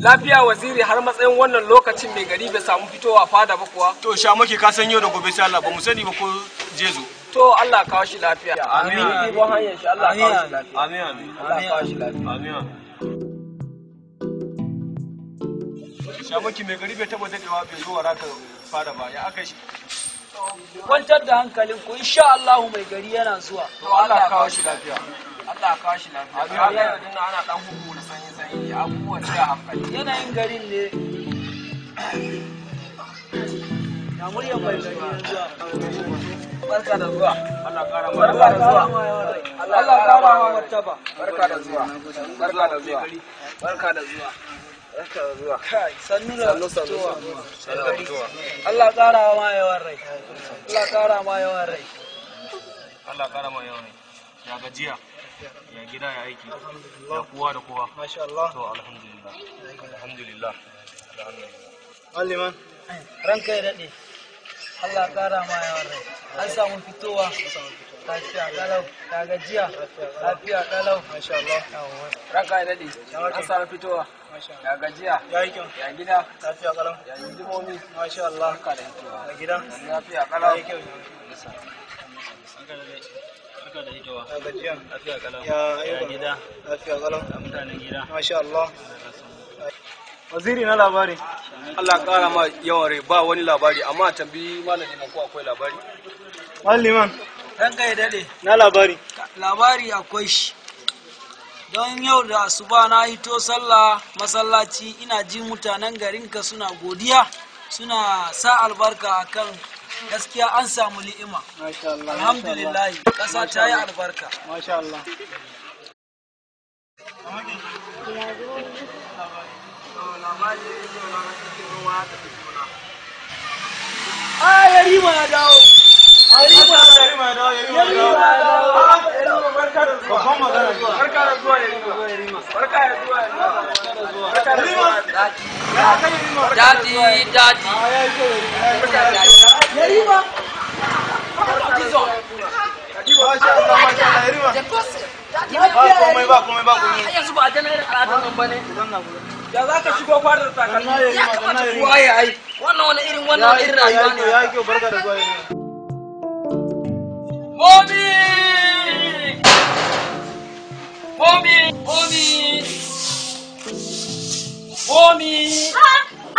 Lafiya waziri, har matsayin wannan lokacin mai gari bai samu fitowa fada ba kuwa? To Shamaki, ka san yau da gobe sai Allah, ba mu sani ba ko jezo. To Allah kawo shi lafiya. Amin. Amin. Hanyar shi Allah kawo shi lafiya. Amin amin. Allah kawo shi lafiya. Amin amin. Shamaki, mai gari bai taba dadewa bai zo waraka fada ba, ya aka shi? Kwantar da hankalinku, insha Allah mai gari yana zuwa. To Allah kawo shi lafiya. Allah kawo shi lafiya. Amin. Amin. Yau dinnan ana dan huhu da sanyi sanyi ne, abubuwan sai a hankali. Yanayin garin ne. Ya muryar mai gari yanzu. Barka da zuwa. Allah kara ma. Barka da zuwa. Allah kara ma martaba. Barka da zuwa. Barka da zuwa. Barka da zuwa. Barka da zuwa. Kai, sannu da Sannu sannu. fitowa. Sannu da fitowa. Allah kara ma yawan rai. Allah kara ma yawan rai. Allah kara ma yawan rai. Ya gajiya. Ya gida, ya aiki. Ya kowa da kowa. Masha Allah. To alhamdulillah. Alhamdulillah. Alhamdulillah. Aliman. Ranka ya daɗe. Allah kara ma yawan rai. An samu fitowa. Lafiya kalau. Ya gajiya. Lafiya kalau. Masha Allah. Ranka ya dade. An samu fitowa. Masha Allah. Ya gajiya. Ya yi kyau. Ya gida. Lafiya kalau. Ya hidimomi. Masha Allah. Barka da fitowa. Ya gida. Lafiya Ya kalau. yi kyau. Barka da hitowa. Ya gajiya. Lafiya kalau. Ya ayyuka. gida. Lafiya kalau. Mutanen gida. Masha Allah. Waziri, na labari. Allah kara ma yawan rai, ba wani labari, amma tambayi malami ko akwai labari. Aliman. Ranka ya daɗe. Na labari. Labari akwai shi. Don yau da asuba na hito sallah masallaci, ina ji mutanen garinka suna godiya, suna sa albarka akan gaskiya an samu ni'ima. Masha Allah. Alhamdulillah, ƙasa ta yi albarka. Masha Allah. Ah, Yarima ya dawo. Yarima Yarima ya dawo, Yarima ya dawo. Barka da zuwa. Babban magana. Barka da zuwa Yarima. Barka da zuwa Yarima. Barka da zuwa. Ya kai Yarima. Daddy, daddy. Ah, ya yi kyau Yarima. Yarima. Masha Allah, masha Allah, Yarima. Ba komai, ba komai, ba komai. Yanzu ba a gana irin al'adar nan ba ne. Da za ka shigo fadar takalmi. Zanna Yarima, zanna Yarima. Waye ai. Wannan wani irin wannan Ya wani yi irin kyau, ya rayuwa yi kyau, ne. ya yi kyau, barka da zuwa Yarima. Mommy! Mommy! Mommy! Mommy!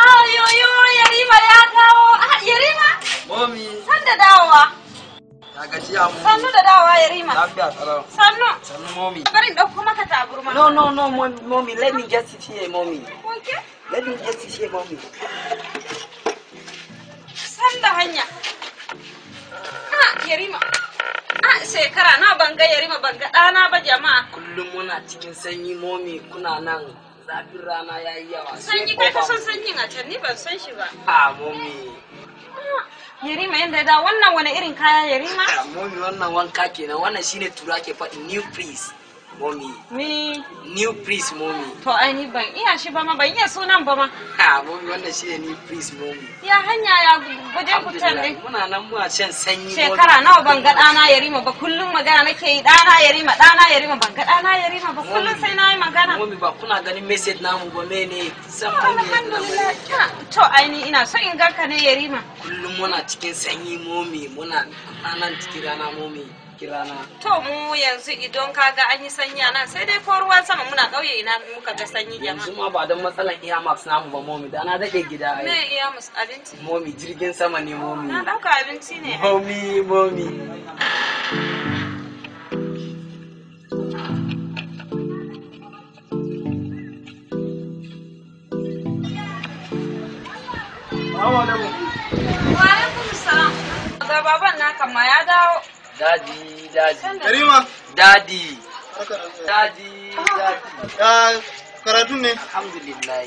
Ayoyo, Yarima ya dawo. Ah, Yarima, Mommy! san da dawowa. Ya gajiya mu. Sannu da dawowa, Yarima. Lafiya kalau. Sannu. Sannu mommy. Bari in ɗauko maka taburma. No, no, no, mommy, let me get it here, mommy. Okay. Let me get it here, mommy. San da hanya. Ah, Yarima. Ah, shekara na ban ga Yarima, ban ga ɗana ba jama'a. Kullum muna cikin sanyi, mommy, kuna nan zafin rana ya yi yawa. Sanyi, kai ka son sanyin a can, ni ban san shi ba. Ah, mommy. Ah, Yarima yanda ya dawo, wannan wani irin kaya, Yarima? Ah, mommy, wannan wanka kenan, wannan shine tura ke faɗi new priest, mommy. Ni New priest, mommy. to ai ni ban iya shi ba ma, ban iya sunan ba ma. Ah, mommy, wannan shine new priest, mommy. Ya hanya, ya guje kutan Alhamdulillah, ne. muna nan muna shan sanyi, mommy. Shekara nawa ban ga ɗana Yarima ba, kullum magana nake yi, ɗana Yarima, ɗana Yarima, ban ga ɗana Yarima ba, kullum sai na yi magana. Mommy, ba kuna ganin message namu ba mene? San mommy yadda Alhamdulillah. lamarin yake. Ah, to ai ni ina so in ganka ne, Yarima. Kullum muna cikin sanyi, mommy, muna nan cikin rana, mommy, cikin rana. To mu yanzu idan ka ga an yi sanyi a nan sai dai ko ruwan sama, muna ƙauye, ina muka ga sanyi jama'a? Yanzu ma ba don matsalan Air Max namu ba, mommy, da na daɗe gida Me ai. iya musu abinci? Mommy, jirgin sama ne, mommy. Na ɗauka abinci ne. Mommy, mommy. Assalamu alaikum. Wa alaikum salam. Ga baban naka ma ya dawo. Daddy, daddy. Yarima. Daddy. Barka da zuwa. Daddy, daddy. Ya karatun ne? Alhamdulillah.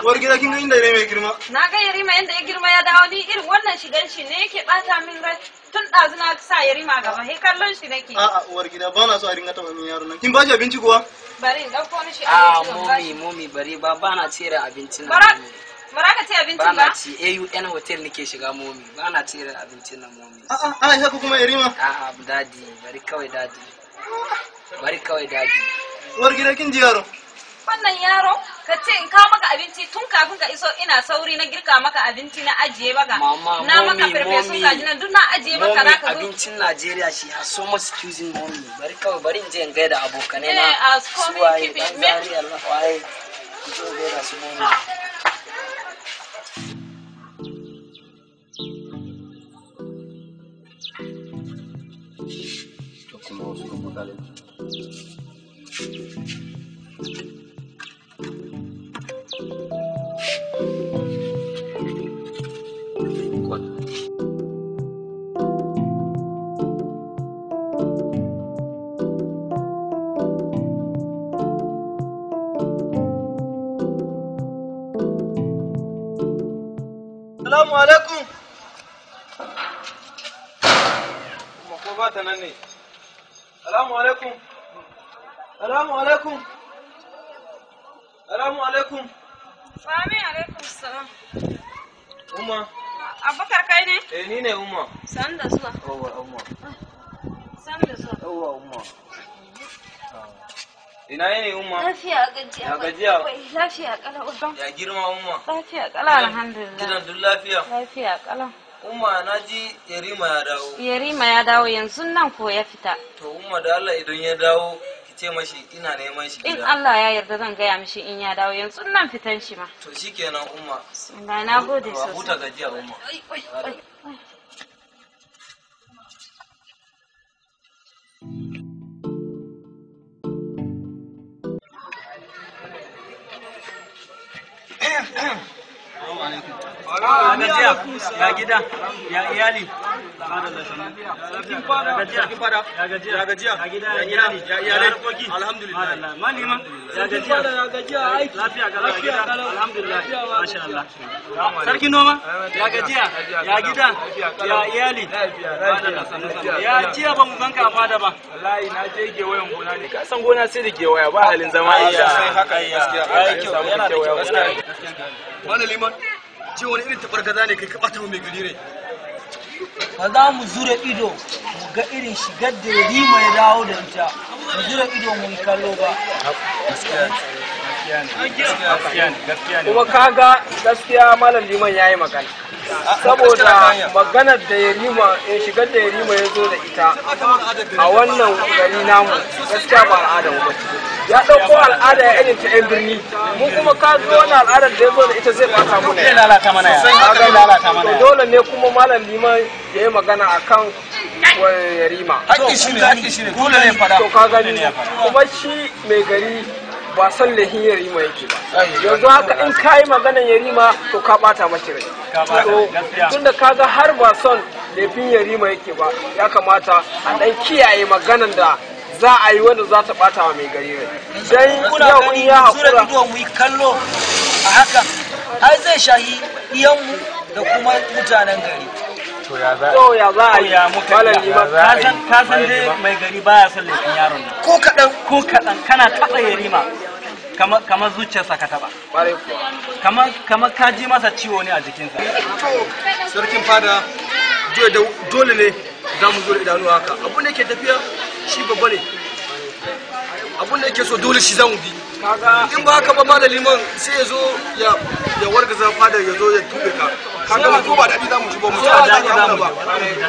Uwar gida, kin ga inda ne mai girma. Na ga Yarima yanda ya girma ya dawo, ni irin wannan shigan shi ne yake bata min rai. Tun ɗazu na sa Yarima gaba, he kallon shi nake. A'a, uwar gida, ba na so a ringa taɓa min yaro nan. Kin ba shi abinci kuwa? Bari in ɗauko mishi Ah, abinci in bashi. mommy, mommy, bari ba ba na cire abincin nan. Bara Mommy. bara ka ci abincin Ba na ba? ci. AUN hotel nake shiga, mommy. Ba na cire abincin nan, mommy. A'a, ana haka kuma, Yarima? A'a, daddy, bari kawai, daddy. Bari kawai, daddy. Uwar gida, kin ji yaro. Wannan yaro Ka ce in kawo maka abinci tun kafin ka iso ina sauri na girka maka abinci na ajiye maka. Mama, na maka mommy, farfesun mommy. kaji nan duk na ajiye maka Mommy, za ka zo. abincin Najeriya shi has so much choosing mommy. Bari kawai bari in je in gaida abokanai na. Eh, as Su coming waye, keep dan it. Me- Zaria, Allah waye. In zo in gaida su mommy. Salamu alaikum. Kuma ko ba ta nan ne. Salamu alaikum. Salamu alaikum. Salamu alaikum. Amin alaikum salam. Umma. Abubakar kai ne? Eh ni ne Umma. San da zuwa. Yawwa Umma. San da zuwa. Yawwa Umma. Ina yini Umma? Lafiya gajiya. Ya gajiya? Lafiya kalau. Ya girma Umma. Lafiya kalau alhamdulillah. Gidan duk lafiya. Lafiya kalau. Umma na ji Yarima ya dawo. Yarima ya dawo yanzu nan ko ya fita. To Umma da Allah idan ya dawo ki ce mashi ina neman shi In gida. Allah ya yarda zan gaya mishi in ya dawo yanzu nan fitan shi ma. To shikenan Umma. Bismillah na gode To a huta sosai. gajiya Umma. Ai, ai, ai, ai. Ya gajiya, ya gida, ya iyali. Ya gajiya, ya gajiya, ya gida, ya iyali, ya iyalai. Alhamdulillah. Malima, ya gajiya, Ya gajiya aiki. lafiya kalau, ya gida, alhamdulillah, masha Allah. Sarki noma, ya gajiya, ya gida, ya iyali. Ya jiya ba mu ganka a fada ba. Wallahi na je gewayen gona ne. Ka san gona sai da gewaya ba halin zama a gida. Haka gaskiya. Ya yi kyau, yana da kyau gaskiya. Malam Liman, ce wani irin tabargaza ne kai ka bata mai gari rai. Ba za mu zura ido mu ga irin shigar da Yarima ya dawo da ita. Mu zura ido mu yi kallo ba. Kuma kaga gaskiya Malam Liman yayi magana. Saboda maganar da Yarima, ya shigar da Yarima ya zo da ita a wannan gari namu gaskiya ba al'adar mu bace. Ya ɗauko al'ada ya irin ta 'yan birni, mu kuma ka zo wannan al'adar da ya zo da ita zai bata mu Zai lalata mana ya. Zai lalata mana To ya. dole ne kuma Malam Liman ya yi magana akan Yarima. Haƙƙi shi ne, haƙƙi shi ne, dole ne fada. To ka gani kuma shi mai gari ba san lehin Yarima yake ba. Yanzu haka in ka yi maganan Yarima to ka bata mashi rai. Ka bata, To gaskiya. tunda ka ga har ba son laifin Yarima yake ba ya kamata a dan kiyaye maganan da za a yi wanda za ta bata wa mai gari rai. Dan Kuna yau gani in ya mu zura haƙura ido mu yi kallo a haka. Ai zai shahi iyanmu da kuma mutanen gari. to ya za a yi Ya muka Malam Liman. Ka san dai mai gari baya son laifin yaron nan. Ko kaɗan. Ko kaɗan kana taɓa Yarima kamar kamar zuciyarsa ka taɓa. Ƙwarai kuwa. Kamar kamar ka ji masa ciwo ne a jikinsa. To, sarkin fada, dole ne za mu zo da idanu haka. Abun da yake tafiya shi babba ne. Abun da yake so dole shi za mu bi. In ba haka ba Malam Liman sai ya zo ya ya wargaza fadar ya zo ya tube ka. Kaga mu ko ba daɗi za mu ci ba mu san da za ka kawo mana ba.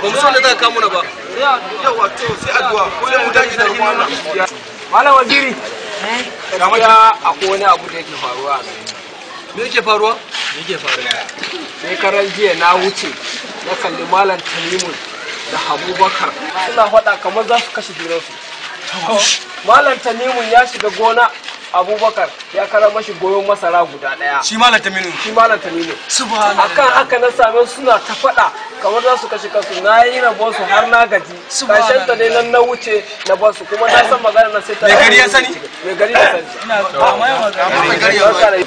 Ba mu san da za ka kawo mana ba. Yawa to sai addu'a sai mu dage da roƙon Allah. Malam Waziri. Gaskiya akwai wani abu da yake faruwa a garin. Me yake faruwa? Shekarar jiya na wuce na kalli Malam Tanimu da Abubakar suna faɗa kamar za su kashe junansu. Malam Tanimu ya shiga gona Abubakar ya kara mashi goyon masara guda ɗaya. Shi Malam Taminu. Shi Malam Tanimu. Akan haka na same su suna ta faɗa kamar za su kashe kansu na yi rabon su har na gaji. Karshen ta dai nan na wuce na ba su kuma na san magana na sai ta. Mai gari ya sani? Mai gari ya sani. Mai gari ya Barka da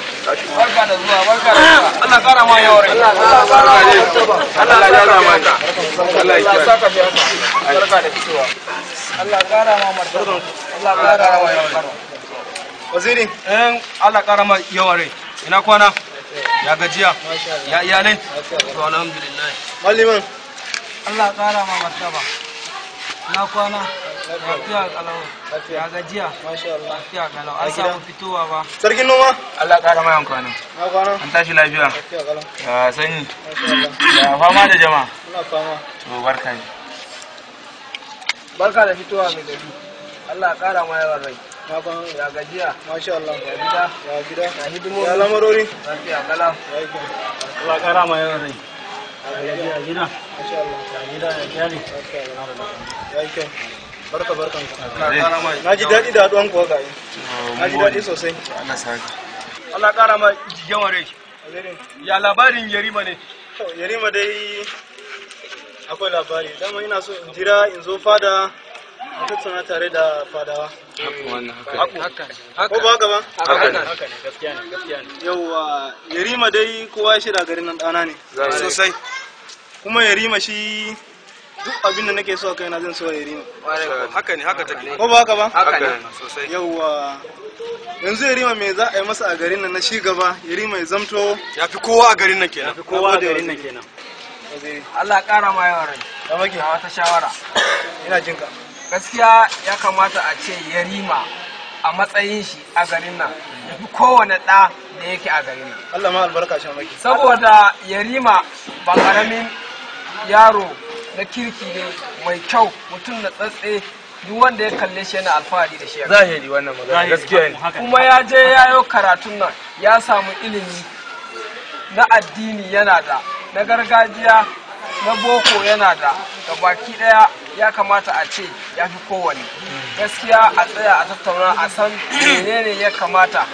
barka da zuwa barka da zuwa. Allah kara ma yawa rai. Allah ya kara ma martaba. Allah ya kara ma Allah ya saka fi haka. Barka da fitowa. Allah kara ma martaba. Allah kara ma martaba. Waziri, in Allah kara ma yawa rai. Ina kwana? Ya gajiya? Ya iyalai? To alhamdulillah. Maliman. Allah kara ma martaba. Na kwana. Lafiya kalau. Ya gajiya. Masha Allah. Lafiya kalau. An samu fitowa ba. Sarkin noma? Allah ƙara mayan kwana. Na kwana. An tashi lafiya. Lafiya kalau. Ya sanyi. Masha Allah. Ya fama da jama'a. Muna fama. To barka ne. Barka da fitowa mai gari. Allah ya ƙara ma yawan rai. Na kwana. Ya gajiya. Masha Allah. Ya gida. Ya gida. Ya hidimomi. Ya lamarori. Lafiya kalau. Ya yi kyau. Allah ƙara ma yawan rai. Ya gida. Masha Allah. Ya gida ya iyali. Lafiya kalau. Ya yi kyau. Barka barkan ka. Allah Na ji daɗi da haɗuwan kuwa ga yi. Na ji daɗi sosai. Allah saka. Allah ƙara ma yawan rai. Alherin. Ya labarin Yarima ne. To, Yarima dai akwai labari. Dama ina so in jira in zo fada mu tattauna tare da fadawa. Wannan haka. Ko ba haka ba? Haka ne. Haka ne gaskiya ne gaskiya ne. Yawwa, Yarima dai kowa ya shirya garin nan ɗana ne. Sosai. Kuma Yarima shi duk abin da nake so a kaina zan so Yarima. Haka ne haka take. Ko ba haka ba? Haka ne sosai. Yawwa, yanzu Yarima me za a yi masa a garin nan na shi gaba, Yarima ya zamto Ya fi kowa a garin nan kenan. Kowa a garin nan kenan. waziri. Allah ya ƙara ma yawan rai. Damake, Ga wata shawara. ina jinka. Gaskiya ya kamata a ce Yarima a matsayin shi a garin nan ya fi kowane ɗa da yake a garin nan. Allah ma albarka shamaki. Saboda Yarima ba ƙaramin yaro na kirki ne mai kyau mutum na tsatse duk wanda ya kalle shi yana alfahari da shi. Zahiri wannan magana gaskiya ne. Haka ne. Kuma ya je ya yi karatun nan ya samu ilimi na addini yana da na gargajiya na boko yana da ga baki daya ya kamata a ce ya fi kowane gaskiya a tsaya a tattauna a san menene ya kamata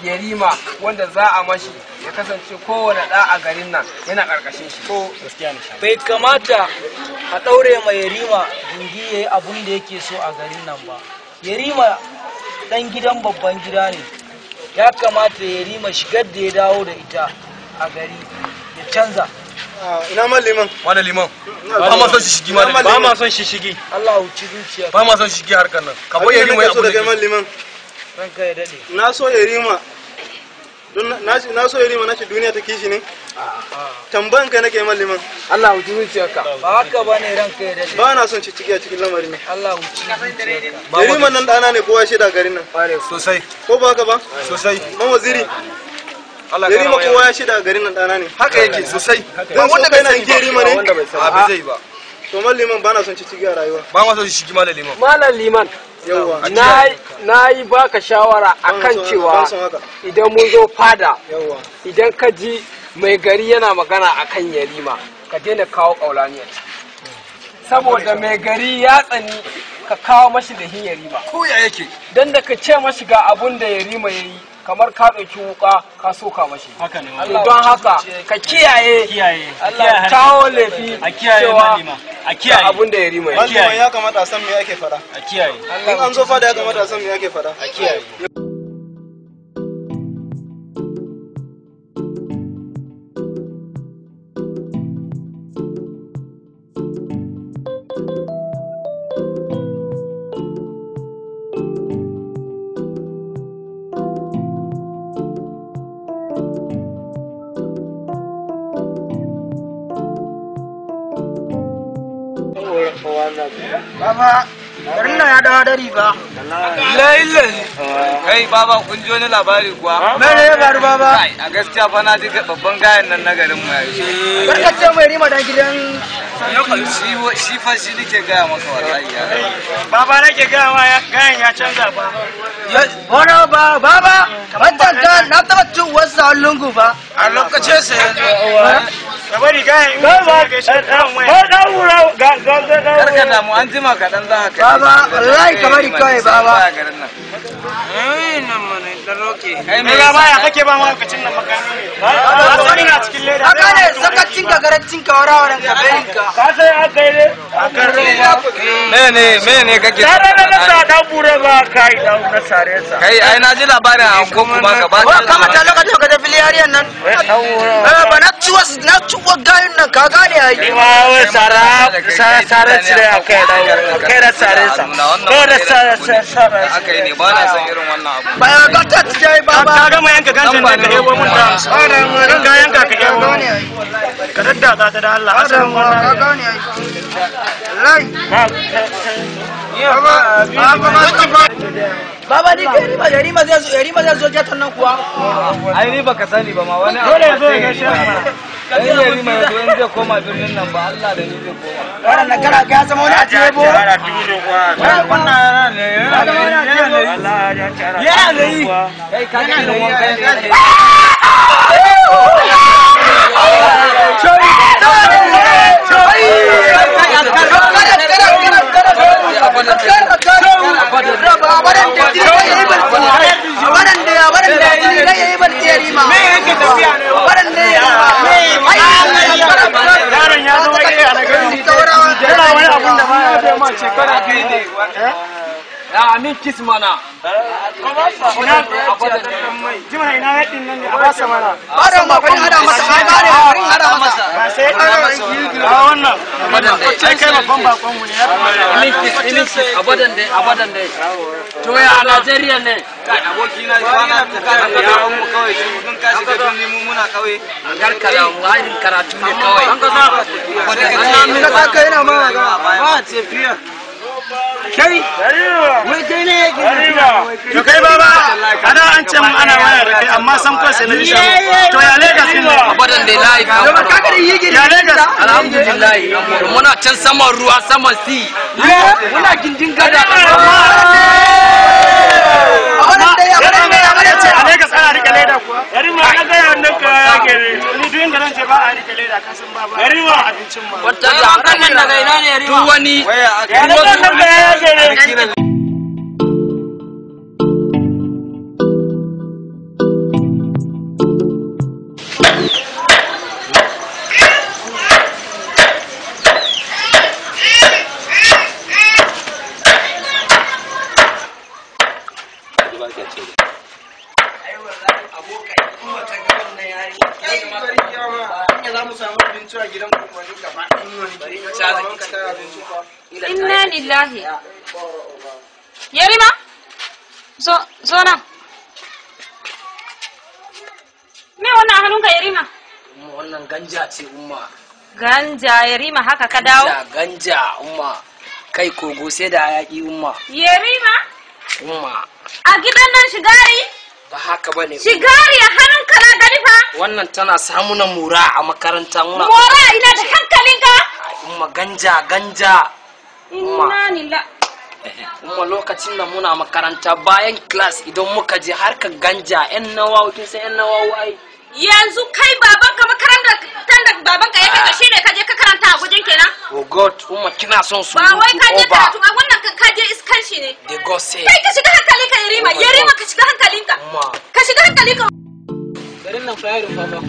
yarima wanda za a mashi ya kasance kowane ɗa a garin nan yana ƙarƙashin shi Gaskiya ne. Bai kamata a ɗaure ma Yarima dingi ya yi abun da yake so a garin nan ba. Yarima ɗan gidan babban gida ne. Ya kamata Yarima shigar da ya dawo da ita a gari ya canza. Ah, ina man liman. Malam liman. Ba ma son shishigi malam. Ba ma son shishigi. Allah huci zuciya Ba ma son shishigi harkar nan. Ka bar Abin da Yarima ya nake so abu da da kai man liman. ranka ya daɗe. Na so Yarima. Don na so Yarima na ce duniya ta kishi ne? Tambayan ka nake man liman. Allah huci zuciyarka Ba haka ba ne ranka ya daɗe. Ba na son cicigi a cikin lamarin nan. Allah huci zuciyarka. Yarima nan ɗana ne kowa ya shaida garin nan. Sosai. Ko ba haka ba? Sosai. Man waziri, Allah ƙara Yarima ma yawan kowa ya shaida garin nan ɗana ne. Haka yake sosai. Zan Ba so wanda bai kaina sani in ki Yarima ba. ne? A ba zai ba. To man liman ba na son cicigi a rayuwa. Ba ma son shishigi malam liman. Malam liman Yawwa. na yi baka shawara Ban akan son haka, cewa ban son haka. idan mun zo fada Yawwa. idan ka ji mai gari yana magana akan yarima ka daina kawo ƙaulani a ciki saboda mai gari ya tsani ka kawo mashi da hin yarima Ko ya yake? dan da ka ce mashi ga abun da yarima ya yi kamar ka ɗauki wuka ka soka mashi Haka ne. To don haka ka kiyaye Kiyaye. Allah kawo laifi A kiyaye cewa malima. A ga kiyaye. abun da yarima ya Man yi liman ya kamata a san me ake faɗa. A kiyaye. In an zo fada ya kamata a san me ake faɗa. A kiyaye. Baba, garin nan ya dawo dari ba. Lailai. Kai baba kun ji wani labari kuwa? Mene ya faru baba? Kai a gaskiya fa na ji babban gayan nan na garin mu yayi. Karka ce mai Yarima dan gidan Shi shi fa shi nake gaya maka wallahi ya. Baba nake gaya ma gayan ya canza ba. Wani ba baba, wancan ka na taɓa cin wasu a lungu ba. A lokacin sa yanzu. Ka bari gayan in ka gaishe ka waya. Karka damu an jima kaɗan za ka kai. Baba, wallahi ka bari kawai, baba. Garin nan. Kai me Baba ya kake ba mahaukacin nan makami ne. Ba sani na cikin leda. Haka ne sakacin ka garancin ka warawaran ka berin ka. Ka sai aka yi ne? Mene mene kake? Kai ai na ji labarin a kuma gaba. Wa kama ta lokacin ka tafi liyariyan nan. Eh, ba na ci wasu na ci wa gayun nan ka gane ai. Sara cire a kai kai da sare sa. Kai da sare sare. Aka yi ne ba na son irin wannan abu. Ba ya ga ta ci ai baba. Ka gama yanka gangan ne ka ebo mun da. Kan ka yanka ka ebo mun. Ka daddatsa ta da Allah. Ka gane ai. Wallahi. Baba ni kai Yarima, Yarima zai zo, Yarima zai zo geton nan kuwa. Ai ni baka sani ba ma wani abu. Dole ya zo ya gaishe mu. Dan Yarima ya zo in zai koma birnin nan ba Allah da ni zai koma. Wannan na kara ka zama wani a tebo. Wannan ne yana da yi. Kai ka ga irin wankan da Yaron ya zama iya na gani. Yana wani abun da ba ya ma shekara biyu ne. Ya amin kiss mana. Jima ina yaɗin nan ne a basa mana. Ba sai a wannan. Sai kai babban bakon mu ne. Ya kamata. Amin kiss, amin kiss. Abadan dai, abadan dai. To ya a Najeriya ne. Kai aboki na kwana ta kai yaran mu kawai shi kun ka shiga birni mu muna kauye. Garka da warin karatu ne kawai. Kai. Wai kai ne yake. To kai baba, ana an ce mun ana waya da kai amma san ko sai na ji shago. To ya Lagos din ne? Abadan dai live. Ya Lagos. Alhamdulillah. Muna can saman ruwa saman sea. Muna gindin gada. A Lagos ana rike leda kuwa. Yarima na ga nan ka yake ne. Ni duk inda nan ce ba a rike leda ka san ba ba. Yarima abincin ma. Wata da hankalin daga ina ne duk wani Ya na ga nan ka yake ne. Inna lillahi. Yarima? Zo, zo nan. Me wannan a hannunka Yarima? Umma wannan ganja ce umma. Ganja Yarima haka ka dawo? Ganja ganja umma. Kai kogo sai da hayaki umma. Yarima? Umma A gidan nan shigari? ba haka bane. Umma. Shigari a hannunka na gani fa? Wannan tana samu na mura a makaranta muna. Mora ina da hankalinka? Umma ganja ganja. Umma. Inna lillahi. Umma lokacin da muna makaranta bayan class idan muka je harkar ganja yan nawawu kin san yan nawawu ai. Yanzu kai babanka makarantar da babanka ya kai ka shine ka je ka karanta a gujin kenan? Oh God, umma kina son su. Ba wai ka je karatu a wannan ka je iskan shi ne. The God say. Kai ka shiga hankalinka Yarima, Oh my Yarima God. ka shiga hankalinka. Umma. Ka shiga hankalinka. Garin nan fa ya rufa ba.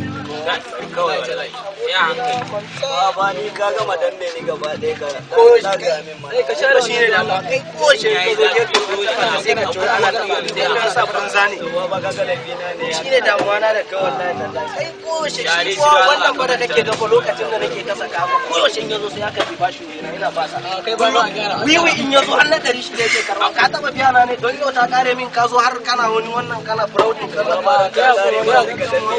Kawai wallahi. Ya hankali. Baba ni ka gama danne ni gaba ɗaya ka Ko shi kai Ka share shi ne da Allah kai ko shi ka zo gefe sai ka ci ana ta ka sa banza ne. Baba ka ga laifi na ne. Shi ne damuwa na da kai wallahi tallahi. Kai ko shi shi ko wannan fa da kake ga fa lokacin da nake ta saka fa ko yaushe in yazo sai aka bi bashi wuri ina ba sa. Kai ba ma gyara. Wiwi in yazo har na 600 yake karba ka taba biya na ne don yau ta kare min ka zo har kana wani wannan kana proudin kana Ba kai hakuri ba.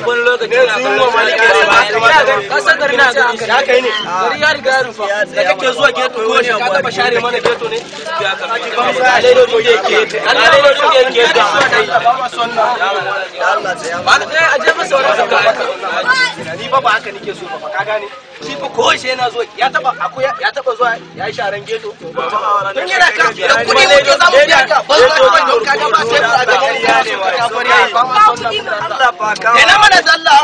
Wani lokaci na yunwa ma nake ji ba kamata. Ka san garin na ce hankali. Ya kai ne. Gari ya riga ya rufa. Da kake zuwa geto ko shi ka taba share mana geto ne? Ni ba ba haka nake so ba ka gane shi fa ko shi yana zuwa ya taba akwai ya taba zuwa ya yi sharan geto don yana ka da kudi muke za mu biya ka ban za ka don ka ga ba sai ku a gaban ku ka bari ba ma son Allah fa ka. ina mana dalla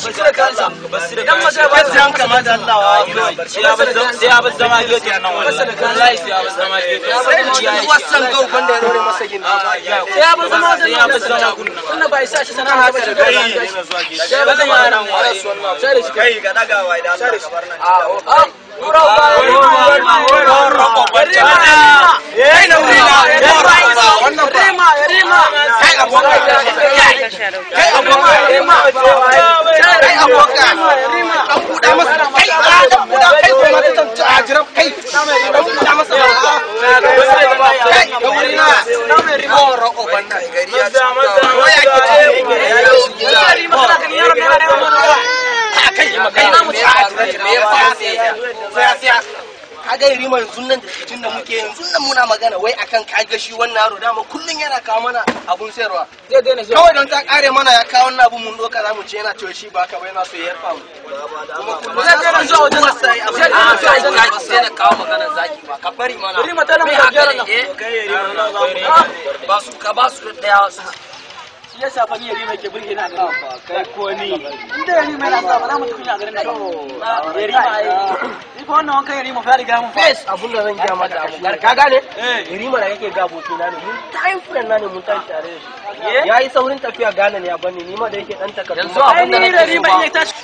Idan mace ba Gaskiyan kamata Allah wa Sai ya bar zama gefe nan wallahi. Sai ya bar zama gefe. sai wasan gaufan da ya dore masa gindi sai ya bar zama wajen nan wannan ba isa shi sana'a ba shi da sai ya bar zama nan sai da shi Kai ka daga wai da Allah ka bar nan. Ah, kura ba kai na wuri na wannan ba Rima, Rima, kai abokan kai abokan kai abokan dan buɗa masa kai dan buɗa kai ko ma ta a jira kai dan buɗa masa kai da wuri na goro oban nan Gari ya ci. waya ke ce Rima, kana ganin yaron yana neman ruwa. kai kai na mu ci a jira me ya fa sai sai Kaga Yarima yanzu nan da rikicin da muke yanzu nan muna magana wai akan kaga shi wannan yaro dama kullun yana kawo mana abun sayarwa. Kawai don ta kare mana ya kawo wannan abun mun doka zamu ce yana cewa shi ba ka ba yana so ya yarfa mu. Kuma kullum Zai daina zuwa wajen sa. Zai daina zuwa wajen zaki, sai na kawo maganar zaki ba ka bari mana. Yarima tana Me mu haka gyara ne, nan. eh? Ba su ka ba su daya su. Shi yasa fa ni Yarima ke burge ni a garin. Kai ko ni. Inda Yarima yana zuwa ba za mu ci kunya a garin nan ba. Yarima ai. Ni fa wannan wankan Yarima fa ya riga mun fa. Face abun da zan gaya maka abu ka gane? Yarima da kake ga abokina ne mun time friend na ne mun tashi tare da shi. Yayi saurin tafiya Ghana ne ya bani ni ma da yake dan takardu. Yanzu abun da Ai ni nake so Yarima in ba. ya tashi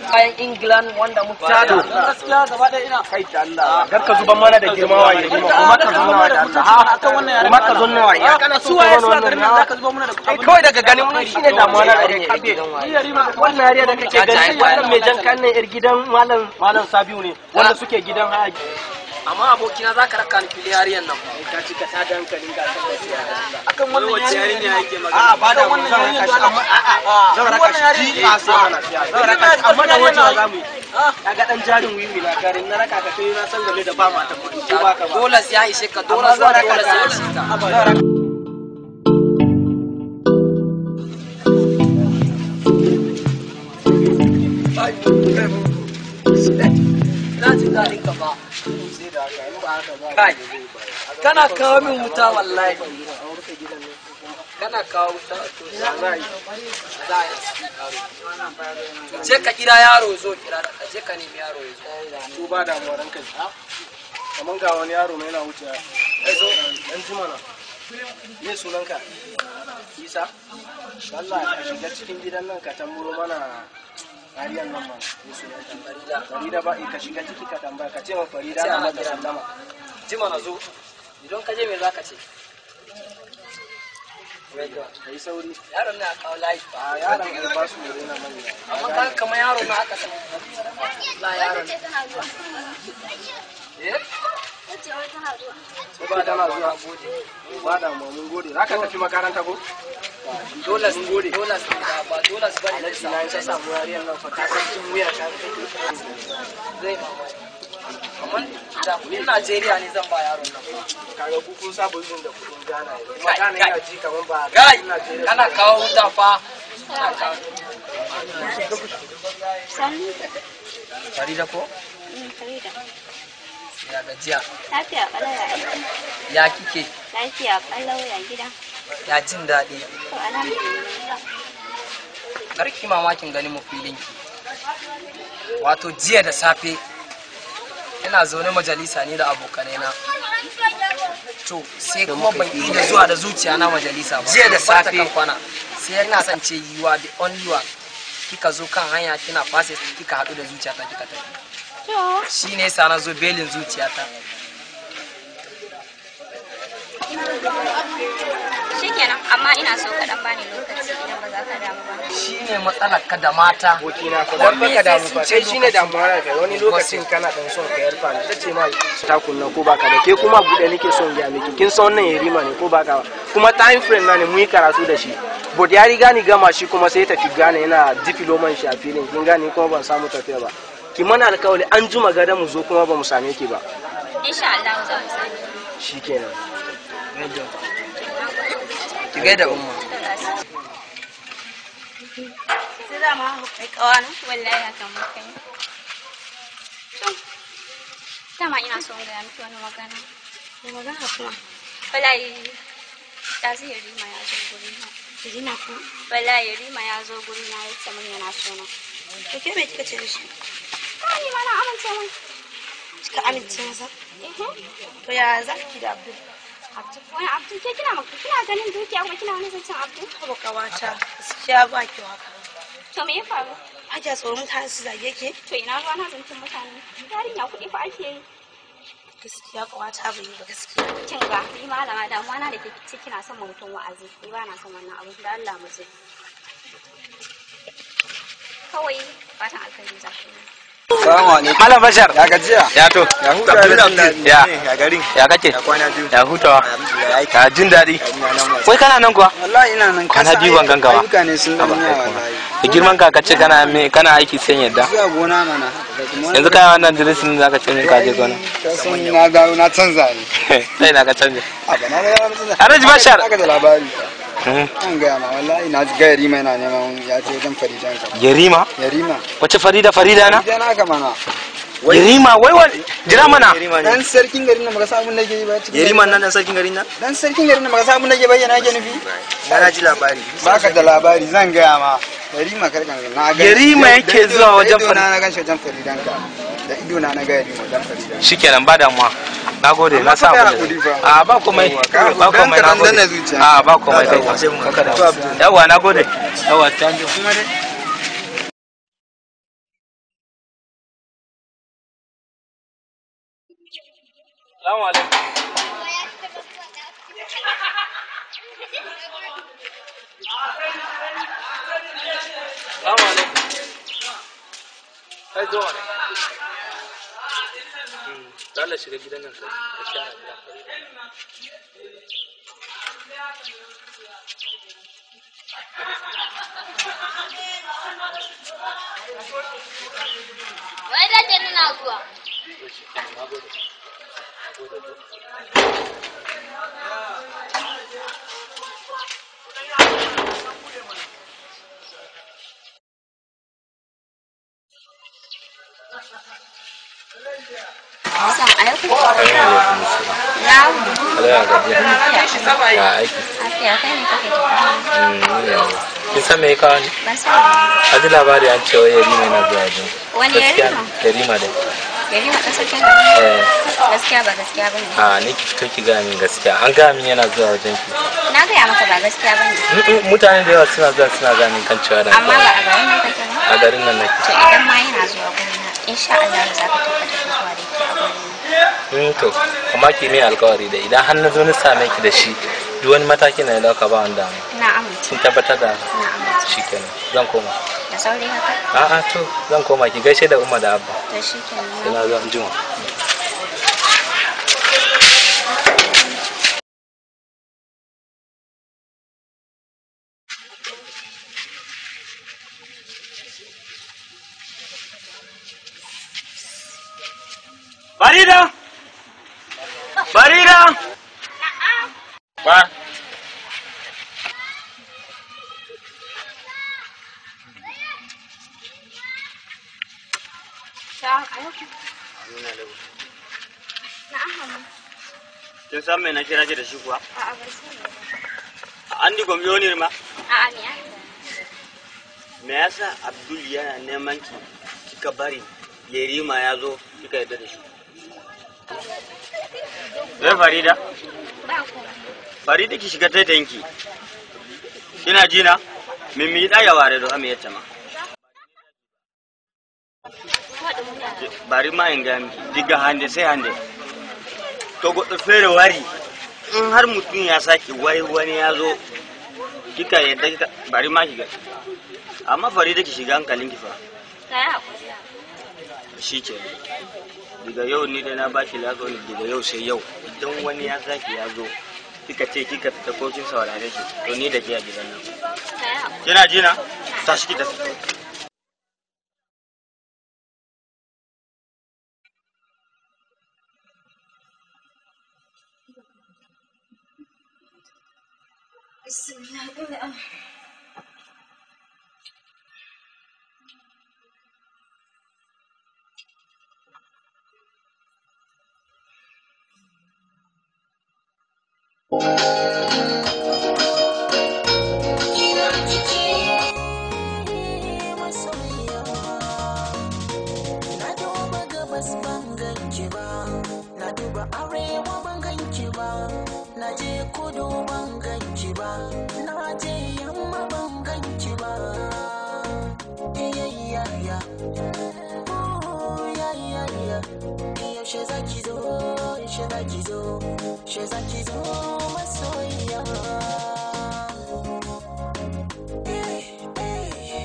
Kayan England wanda muka tada. gaskiya gaba ɗaya ina kai ta Allah kar ka zuban mana da girma wa Yarima kuma ka zo nawa da Allah akan wannan yaren kuma ka zo nawa ya kana so su ka waye mana su a wannan garin nan nawa zaka zuba mana da kai kawai daga ganin mun shine damuwa na da kabe Ni Yarima ka wannan yariya da kake gani wannan mai jan kannan yar gidan malam malam Sabiu ne wanda suke gidan haya. Amma abokina za ka raka ni fili yariyan nan fa. Ka ci ka tada hankalin ga kan gaskiya. Akan wannan yarinya yake magana? A ba da mun zan raka shi amma a'a zan raka shi ji a sai mana zan raka shi amma da wajen za mu yi kaga dan jarin wiwi na garin na raka ka kai na san game da ba mata kuɗi ko ba ka ba. Dole sai ya ishe ka, dole Amma zan sai raka dole sai ya ishe ka. ka. Zan raka. Ina jin daɗin ka fa. Kai, kana kawo min wuta wallahi. Kana kawo wuta to za a yi. Je ka kira yaro zo kira ka je ka nemi yaro ya zo. Su ba damuwa ranka ji. Kaman ga wani yaro mai yana wucewa. Ya zo, ɗan jima na. Me sunanka? Isa? Allah ka shiga cikin gidan nan ka tamburo mana ariyan nan mana. Me sunanka? Farida. Farida ba, ka shiga ciki ka tambaya ka ce ma Farida Sai na ana mata kira. sallama. Jima na zo. Idan ka je me za ka ce? Ka yi sauri. Yaron na kawo layi fa. A yaron ai ba su wuri na manya. Amma ka kamar yaro na aka san. La yaron. Eh? Ba tana zuwa. Ba damuwa mun gode. Za ka tafi makaranta ko? Dole Mun gode. dole ba dole bane Alhaji na yi ta samu yariyar nan fa ka san cin wuya ta take. Zai mamaki. Amma da kudin Najeriya ne zan ba yaron nan. Kaga ku kun saba yin da kudin Ghana yanzu. Kuma Kai, Ghana kai. yana ji kaman ba Kai, kudin Najeriya. kana kawo wuta fa. Kana kawo. Sannu. Farida ko? Farida. Ya gajiya. Lafiya ƙalau ya aiki. Ya kike? Lafiya ƙalau ya gida. Ya jin daɗi. To alhamdulillah. Karki mamakin ganin mu filinki. Wato jiya da safe ina zaune majalisa ne da abokanai na. To sai kuma ban yi da zuwa da zuciya na majalisa ba. Jiya da Ban ta safe. kan kwana. Sai ina son ce you are the only one. Kika zo kan hanya kina fase kika haɗu da zuciyata kika tafi. To Shi ne yasa na zo belin zuciyata. shikenan amma ina so ka dan bani lokaci idan ba za ka damu ba. Shi ne matsalar ka da mata. Abokina ka bar baka damu fa kai shine damuwa na kai wani lokacin kana dan son ka yarfa ne tace ma ta kunna ko baka da ke kuma bude nake son ga miki kin san wannan yarima ne ko baka ba kuma time frame na ne mu yi karatu da shi but ya riga ni gama shi kuma sai ya tafi Ghana yana diploman shi a filin kin gane kuma ban samu tafiya ba ki mana alkawali an juma gada mu zo kuma ba mu same ki ba Insha Allah za mu sami. shikenan Ki gaida umma. Sai za mu haka kai kawana wallahi haka mun kai. To dama ina so in gaya miki wani magana. Da magana kuma. Wallahi ɗazu Yarima ya zo gurina. Yarima kuma. Wallahi Yarima ya zo gurina ya ce min yana so na. To ke me kika ce da shi? Ah, ni ma na amince mai. Kika amince masa? To ya za ki da Abdul? Abdul, wani Abdul ke kina maka kina ganin dukiya kuma kina wani zancen Abdul? Haba kawata, gaskiya ba ki haka. To me ya faru? Ba kya tsoron mutane su zage ki? To ina ruwa na zancen mutane. Yarinya kuɗi fa ake yi. Gaskiya kawata bai yi ba gaskiya. Kin ga ni malama damuwa na da ke ce kina son ma mutum wa'azi. Ni ba na son wannan abu da Allah mu je. Kawai fatan alkhairi za ku yi. Salamu alaikum. Malam Bashar. Ya gajiya? Ya to. Ya huta da jin daɗi. Ya. Ya garin. Ya kake? Ya kwana biyu. Ya hutawa. Alhamdulillah. Ya jin daɗi. Ina nan Wai kana nan kuwa? Wallahi ina nan. Kwana biyu ban ganka ba. Ayyuka ne sun dan Haba, yawa ai kuma. wallahi. Da girman ka ka ce kana me kana aiki sai yadda. Zuwa gona mana. Yanzu kai wannan dressing zaka ce min ka je gona. Ka san na dawo na canza ne. Sai na ka canza. A ba na dawo na canza. Alhaji Bashar. Aka da labari. An gaya ma wallahi na ga Yarima yana neman ya ce wajen Faridan ka. Yarima? Yarima. Wace Farida Farida na? Farida na ka mana. Yarima wai wai jira mana. Dan sarkin garin nan baka san abin da yake yi ba cikin. Yarima nan dan sarkin garin nan? Dan sarkin garin nan baka san abin da yake bayyana yake nufi? Na ji labari. Baka da labari zan gaya ma. Yarima karkan na ga. Yarima yake zuwa wajen Farida. Na gan shi wajen Faridan ka. Da ido na na ga Yarima wajen Faridan. Shikenan ba damuwa. Na gode na sa abu. A ba komai. Ba komai na gode. A ba komai kai. Yawa na gode. Yawa thank you. Salamu alaikum. Salamu alaikum. Kai zo mana. Allah shiga gidan nan ka share gidan Farida. Wai da ce nuna zuwa. Assalamu alaikum. Na Ya aiki. Afiya kai ne kake tafiya? Kin san me ya kawo ni? Ban sani ba. A ji labari an ce wai Yarima yana zuwa wajen. Wani Gaskiya Yarima? Yarima dai. Yarima ɗan sarkin gari? Eh. Gaskiya ba gaskiya ba ne. A ni ki fito ki gaya min gaskiya. An gaya min yana zuwa wajen ki. Na gaya maka ba gaskiya ba ne. Mutane da yawa suna zuwa suna gaya min kan cewa da Amma ba a garin nan kake ba. A garin nan nake. To idan ma yana zuwa gurina, insha Allah za ka tabbatar da zuwa da yake a gurina. To, amma ki min alkawari da idan har na zo na same ki da shi duk wani mataki na ya dauka ba wanda mu. Na amince. Kin tabbatar da Na amince. shikenan zan koma. Da sauri haka? A'a to zan koma ki gaishe da Umma da Abba. To shikenan. Sai na zo an jima. Farida! Farida! Ba. Assalamu alaikum. Na'am. Kin san me na kira ki da shi kuwa? A'a ban sani ba. An di gwamnati ma? A'a me aka? Me yasa Abdul yana neman ki kika bari Yerima ya zo kika yarda da shi? Zai Farida? Ba komai. Farida ki shiga taitayinki. Kina ji na? Min mi da yaware do am yetta ma. Bari ma in ga miki diga hande sai hande. To goɗɗo fere wari in har mutum ya sake wai wani ya zo kika yadda kika bari ma kiga. Amma Farida ki shiga hankalinki fa. Ka yi haƙuri. Shi ke daga yau ni da na baki lafiya daga yau sai yau idan wani ya sake ya zo kika ce kika fita ko kin saurare shi to ni da ke a gidan nan. Ka yi haƙuri. Kina ji na? Tashi ki tafi. Na duba gabas ban ganki ba, na duba arewa ban ganki ba, na je kudu ban ganki ba, na je yamma ban ganki ba. Iyayaya, oh yayaya, yaushe zaki zo, yaushe zaki zo, yaushe zaki zo masoyiya. Eh, eh, eh,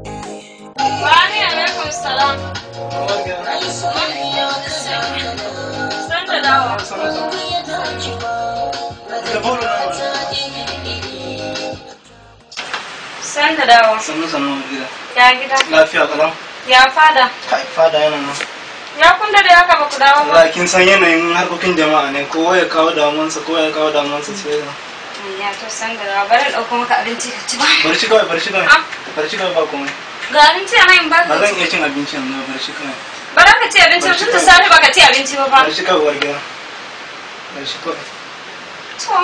eh. Wani alaikum salam. San da dawa. San da dawo. Sannu sannu gida. Ya gida. Lafiya kalam. Ya fada. Kai fada yana nan. Ya kun da haka ba ku dawo ba. Wallahi kin san yanayin harkokin jama'a ne, kowa ya kawo damuwansa, kowa ya kawo damuwansa sai ya. Ya to san da dawo, bari in ɗauko maka abinci ka ci ba. Bari shi kawai, bari shi kawai. Bari shi kawai ba komai. Ga abinci a nan in ba Ba ka. zan iya cin abinci yanzu ba, bari shi kawai. Ba za ka ci abinci ba tun da safe ba ka ci abinci ba fa. Bari shi kawai uwar gida. Bari shi kawai. To,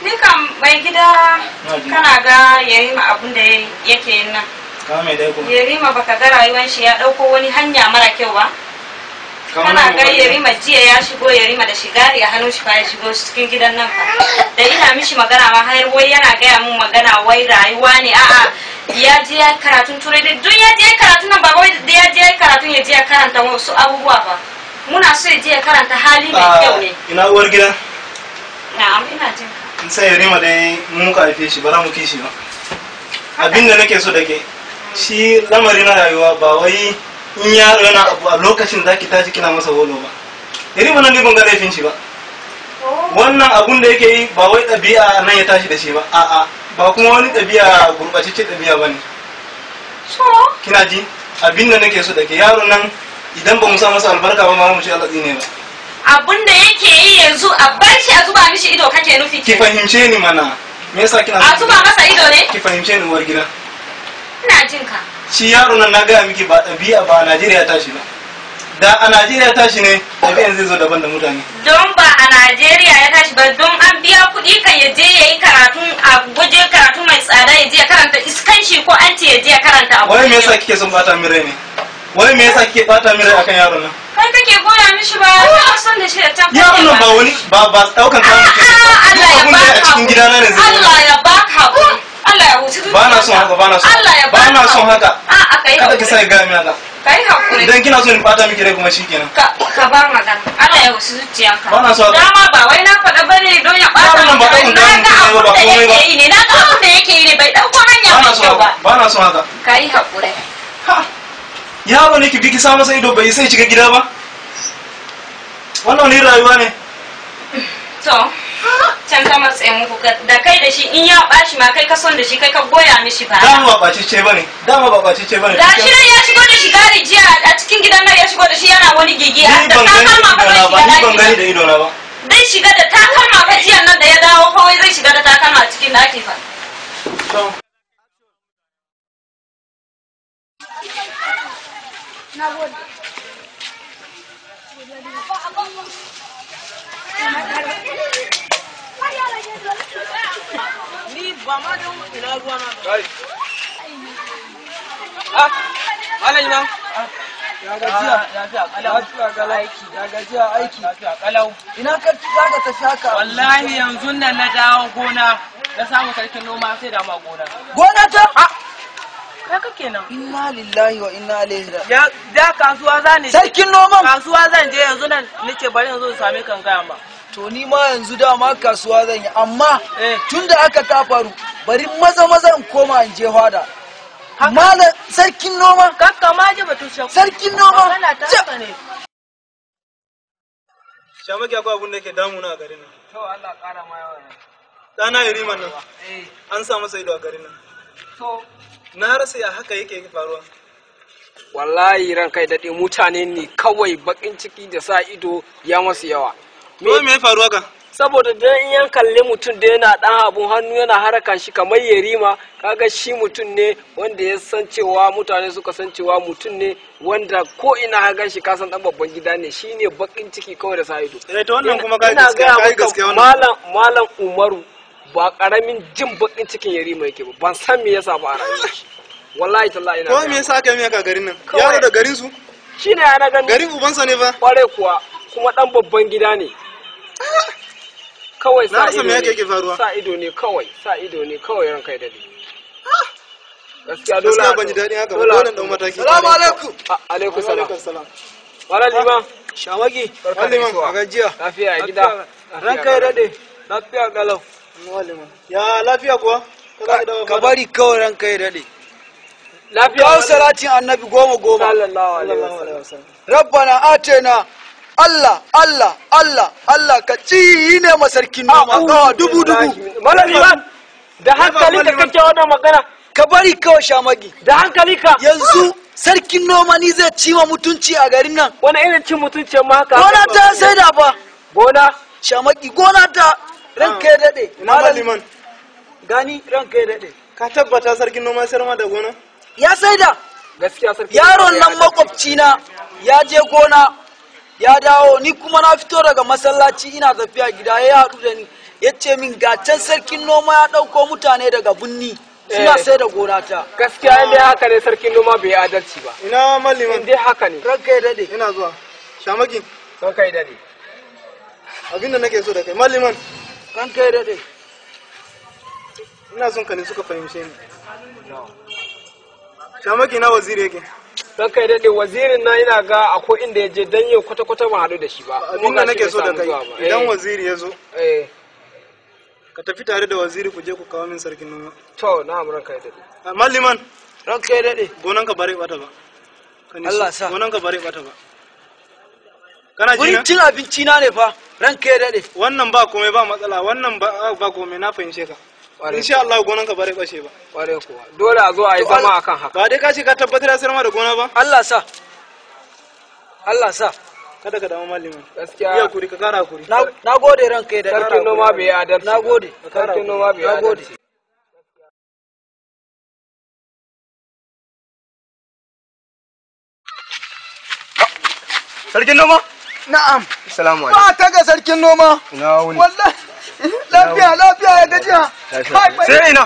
ni kam mai gida Na ji. kana ga Yarima abun da yake yin nan. Kama mai dai kuma. Yarima baka ga rayuwan shi ya ɗauko wani hanya mara kyau ba. Kama Kana mai ga uwar gida. Yarima jiya ya shigo Yarima da shigari a hannun shi fa ya shigo cikin gidan nan fa. Da ina mishi magana ma har wai yana gaya mun magana wai rayuwa ne a'a ya je ya karatun turai dai duk ya je karatun nan ba wai da ya je karatun ya je ya karanta wasu abubuwa ba. Muna so ya je ya karanta hali mai kyau ne. Ina uwar gida. Na'am ina jin ka. In sai Yarima dai mu muka haife shi ba za mu kishi ba. Abin da nake so da ke shi lamari na rayuwa ba wai in yaro yana abu a lokacin zaki tashi kina masa holo ba. Yarima nan ni ban ga laifin shi ba. Wannan abun da yake yi ba wai ɗabi'a nan ya tashi da shi ba, a'a ba kuma wani ɗabi'a gurɓacecce ɗabi'a ba ne. Kina ji abin da nake so da ke yaro nan idan ba mu sa masa albarka ba ma mu ce Allah tsine ba. Abun da yake yi yanzu a bar shi a zuba mishi ido kake nufi Ki fahimce ni mana me yasa kina A zuba masa ido ne? Ki fahimce ni uwar gida. Ina jin ka. Shi yaro nan na gaya miki ba ɗabi'a ba a Najeriya tashi ba. Da a Najeriya tashi ne ɗabi'an zai zo daban da mutane. Don ba a Najeriya ya tashi ba don an biya kuɗi kan ya je ya yi karatu a guje karatu mai tsada ya je ya karanta iskan shi ko an ce ya je ya karanta abu. Wai me yasa kike son bata min rai ne? Wai me yasa kike bata min rai akan yaron nan? Kai kake goya mishi ba ya son da shi da can Yaron nan ba wani ba ba daukan kayan mutum ba. Allah ya Duk abun da baka a cikin gidana ne zai. Allah ya baka hakuri. Allah ya huci Ba na son haka, ba na son. Allah ya Ba na baka son haka. A'a kai Kada ki hakuri. sa gaya min haka. Kai hakuri. Idan kina so in bata miki rai kuma shikenan. Ka bar magana. Allah ya huci zuciyanka. Ba na so haka. Dama ba wai na faɗa bane don ya ɓata Yaron nan ba maka rai. ɗaukan Na kayan ga mutum abun ba, da ba komai ba. yake yi ne. Na ga abun da yake yi ne bai ɗauko hanya Ba na mai son kyau ba. haka. Ba na son haka. Kai hakuri. Yaro ne ki bi ki sa masa ido bai sai shiga gida ba. Wannan wani rayuwa ne. To, can ta matse muku da kai da shi in ya ɓaci ma kai ka son da shi kai ka goya mishi ba. Dama ba ɓacicce ba ne. Dama ba ɓacicce ba ne. Ga shi nan ya shigo da shiga rijiya a cikin gidan nan ya shigo da shi yana wani gigi a Ni da ban gani takalma da fa zai idona ba. shiga Ni ban ɗaki. gani da idona ba. Zai shiga da takalma fa jiyan nan da ya dawo kawai zai shiga da takalma a cikin ɗaki fa. Na gode. Ni ba ma don ina ruwa na. Ah, Malam Imam. Ya gajiya. Lafiya kalau. Lafiya kalau. Aiki. Ya gajiya aiki. Lafiya kalau. Ina ka za ka tafi haka? Wallahi yanzu nan na dawo gona. Na samu sarkin noma sai da ma gona. Gona ta? Kai kake nan. Inna lillahi wa inna ilaihi raji'un. Ya da kasuwa za ni. Sarkin noman. Kasuwa zan je yanzu nan nace bari yanzu in same kan gaya ma. To ni ma yanzu dama kasuwa zan yi amma tun da aka ta faru bari maza maza in koma in je fada. Malam sarkin noma. Kakka ma ji batun shakku. Sarkin noma. Magana ta haka ne. Shamaki akwai abun da ke damuna a garin nan. To Allah kara ma yawa. Ɗana Yarima nan. An sa masa ido a garin nan. To Na rasa ya haka yake faruwa. wallahi ran kai daɗe mutane ne kawai bakin ciki da sa ido ya masu yawa. Me me ya faru haka? Saboda dan in yan kalle mutum da yana dan abun hannu yana haraka shi kamar Yarima, kaga shi mutum ne wanda ya san cewa mutane suka san cewa mutum ne wanda ko ina ka gan shi ka san dan babban gida ne shine bakin ciki kawai da sa ido. Eh to wannan kuma kai Ina gaskiya gaya kai maka, gaskiya wannan. Malam Malam Umaru ba karamin jin bakin cikin Yarima yake ba ban san me yasa ba a rayuwar shi. Wallahi tallahi ina Ko gaya me yasa aka yi haka a garin nan? Kawai. Yaro da garin su? Shine ya na gani. Garin ubansa ne fa? Kware kuwa kuma dan babban gida ne. Kawai Na sa rasa ido me ne. yake faruwa. Sa ido ne kawai, sa ido ne kawai ranka ya dade. Gaskiya dole. Gaskiya ban ji daɗin haka ba, dole in ɗau mataki. Salamu alaikum. Alaikum salam. Alaikum salam. Malam Liman. Shamaki. Barka da isuwa. A gajiya. Lafiya ya gida. Ranka ya dade. Lafiya kalau. Ya lafiya kuwa? Ka bari kawai ranka ya dade. Lafiya. Kawo salatin annabi goma goma. Sallallahu alaihi wasallam. Rabbana atena Allah Allah Allah Allah ka ci ne masarkin noma kawa dubu dubu. Malam Liman. Da hankali ka kake wannan magana. Ka bari kawai Shamaki. Da hankali ka. Yanzu sarkin noma ni zai ci wa mutunci a garin nan. Wani irin cin mutunci ma haka? Gona ta sai da fa. Gona? Shamaki gona ta ranka ya dade. Ina Maliman. Gani ranka ya dade. Ka tabbata sarkin noma sayar ma da gona? Ya saida. Gaskiya sarkin Yaron nan makwabci na ya je gona ya dawo, ni kuma na fito daga masallaci ina tafiya gida, ya haɗu da ni ya ce min ga can sarkin noma ya ɗauko mutane daga bunni suna sai da gona ta. Gaskiya in dai haka ne sarkin noma bai yi adalci ba. Ina Maliman. In dai haka ne. Ranka ya dade. Ina zuwa. Shamaki. Ranka ya dade. Abinda nake so da kai Maliman. Ranka ya dade. Ina son ka ne suka fahimce ni. Shamaki na waziri yake. Ranka ya dade, wazirin na ina ga akwai inda ya je dan yau kwata-kwata ba haɗu da shi ba. Abinda nake so da kai idan waziri ya zo. Ka tafi tare da waziri ku je ku kawo min sarkin noma. To, na'am ranka ya dade. Maliman. Ranka ya dade. Gonan ka bare bata ba. Allah sa. Gonan ka bare bata ba. Kana ji na? Wurin cin abinci na ne fa. Ranka ya dade. Wannan ba komai ba matsala, wannan ba komai, na fahimce ka. Insha Allah gonan ka bare bashe ba. Kware kuwa. Dole a zo a yi zama akan haka. Ba dai ka ce ka tabbatar da sayar ma da gona ba? Allah sa. Allah sa. Kada ka damu Maliman. Gaskiya. Iya hakuri, ka kara hakuri. Na gode ranka ya dade. Sarkin noma bai yi adalci. Na gode. Sarkin noma bai yi Na gode. adalci. Sarkin noma? Na'am. Assalamu alaikum. Ba ta ga sarkin noma. Ina wuni. Wallahi lafiya lafiya ya gajiya. Sai ina.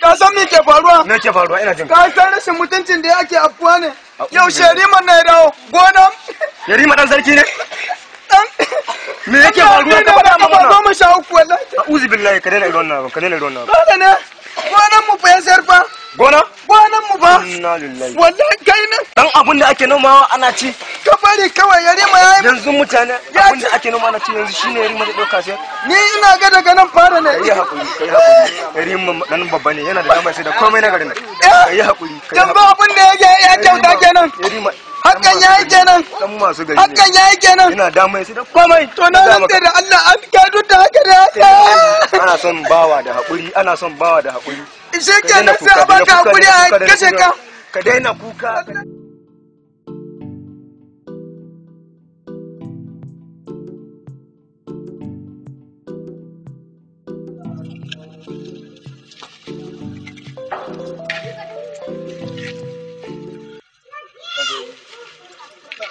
Ka san me ke faruwa? Me ke faruwa? Ina jin ka. Ka san rashin mutuncin da yake afkuwa ne? Yau Sheriman na ya dawo gona. Yarima dan sarki ne? Me yake faruwa? Ka faɗa Kafa mana. 13 wallahi. A'udhu billahi, ka daina irin wannan abin, ka daina irin wannan abin. Dole ne. Gonan mu fa ya sayar fa. Gona? Gonan mu fa. Inna lillahi. Wallahi kai ne. Dan abin da ake nomawa ana ci. Ka bari kawai Yarima ya yi. Yanzu mutane abin da ake noma ana ci yanzu shine Yarima zai ɗauka sai. Ni ina ga daga nan fara ne. Kai hakuri, kai hakuri. Yarima dan babba ne, yana da dama sai da komai na garin nan. Kai hakuri, kai Dan ba abin da yake ya kyauta kenan. Yarima Hakan ya yi kenan. dan masu gari ne. Hakan ya yi kenan. Yana dama sai da komai. To na rantse da Allah an ka duk da haka da haka. Ana son bawa da hakuri, ana son bawa da hakuri. Shi kenan sai a baka hakuri a kashe ka. Ka daina kuka.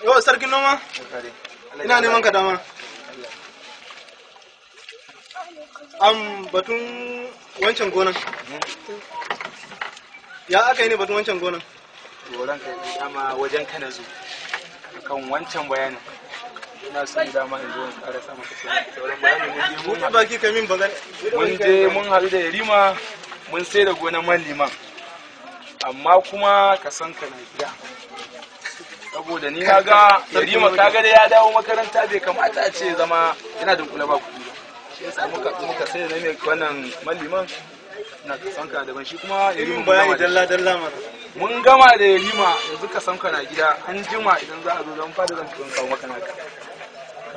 Yau sarkin noma? Ina neman ka dama. Am batun wancan gonan. Ya aka yi ne batun wancan gonan? Goran ka dama wajen ka na zo akan wancan bayanin. Ina so ni dama in zo in karasa maka sauran bayanin. Mun je mun Buɗe baki ka min bagana. Mun je mun haɗu da Yarima, mun sai da gonan man liman. Amma kuma ka san ka na gida. Saboda ni na ga Yarima ka ga da ya dawo makaranta, bai kamata a ce zama yana dunkule ba kuɗi ba. Shi yasa muka sai da na mai wannan man liman na ka san ka daban, shi kuma Yarima Yi mun bayani gama da shi. dalla dalla mana. Mun gama da Yarima, yanzu ka san ka na gida, an jima idan za a zo zan fada zan kawo maka naka.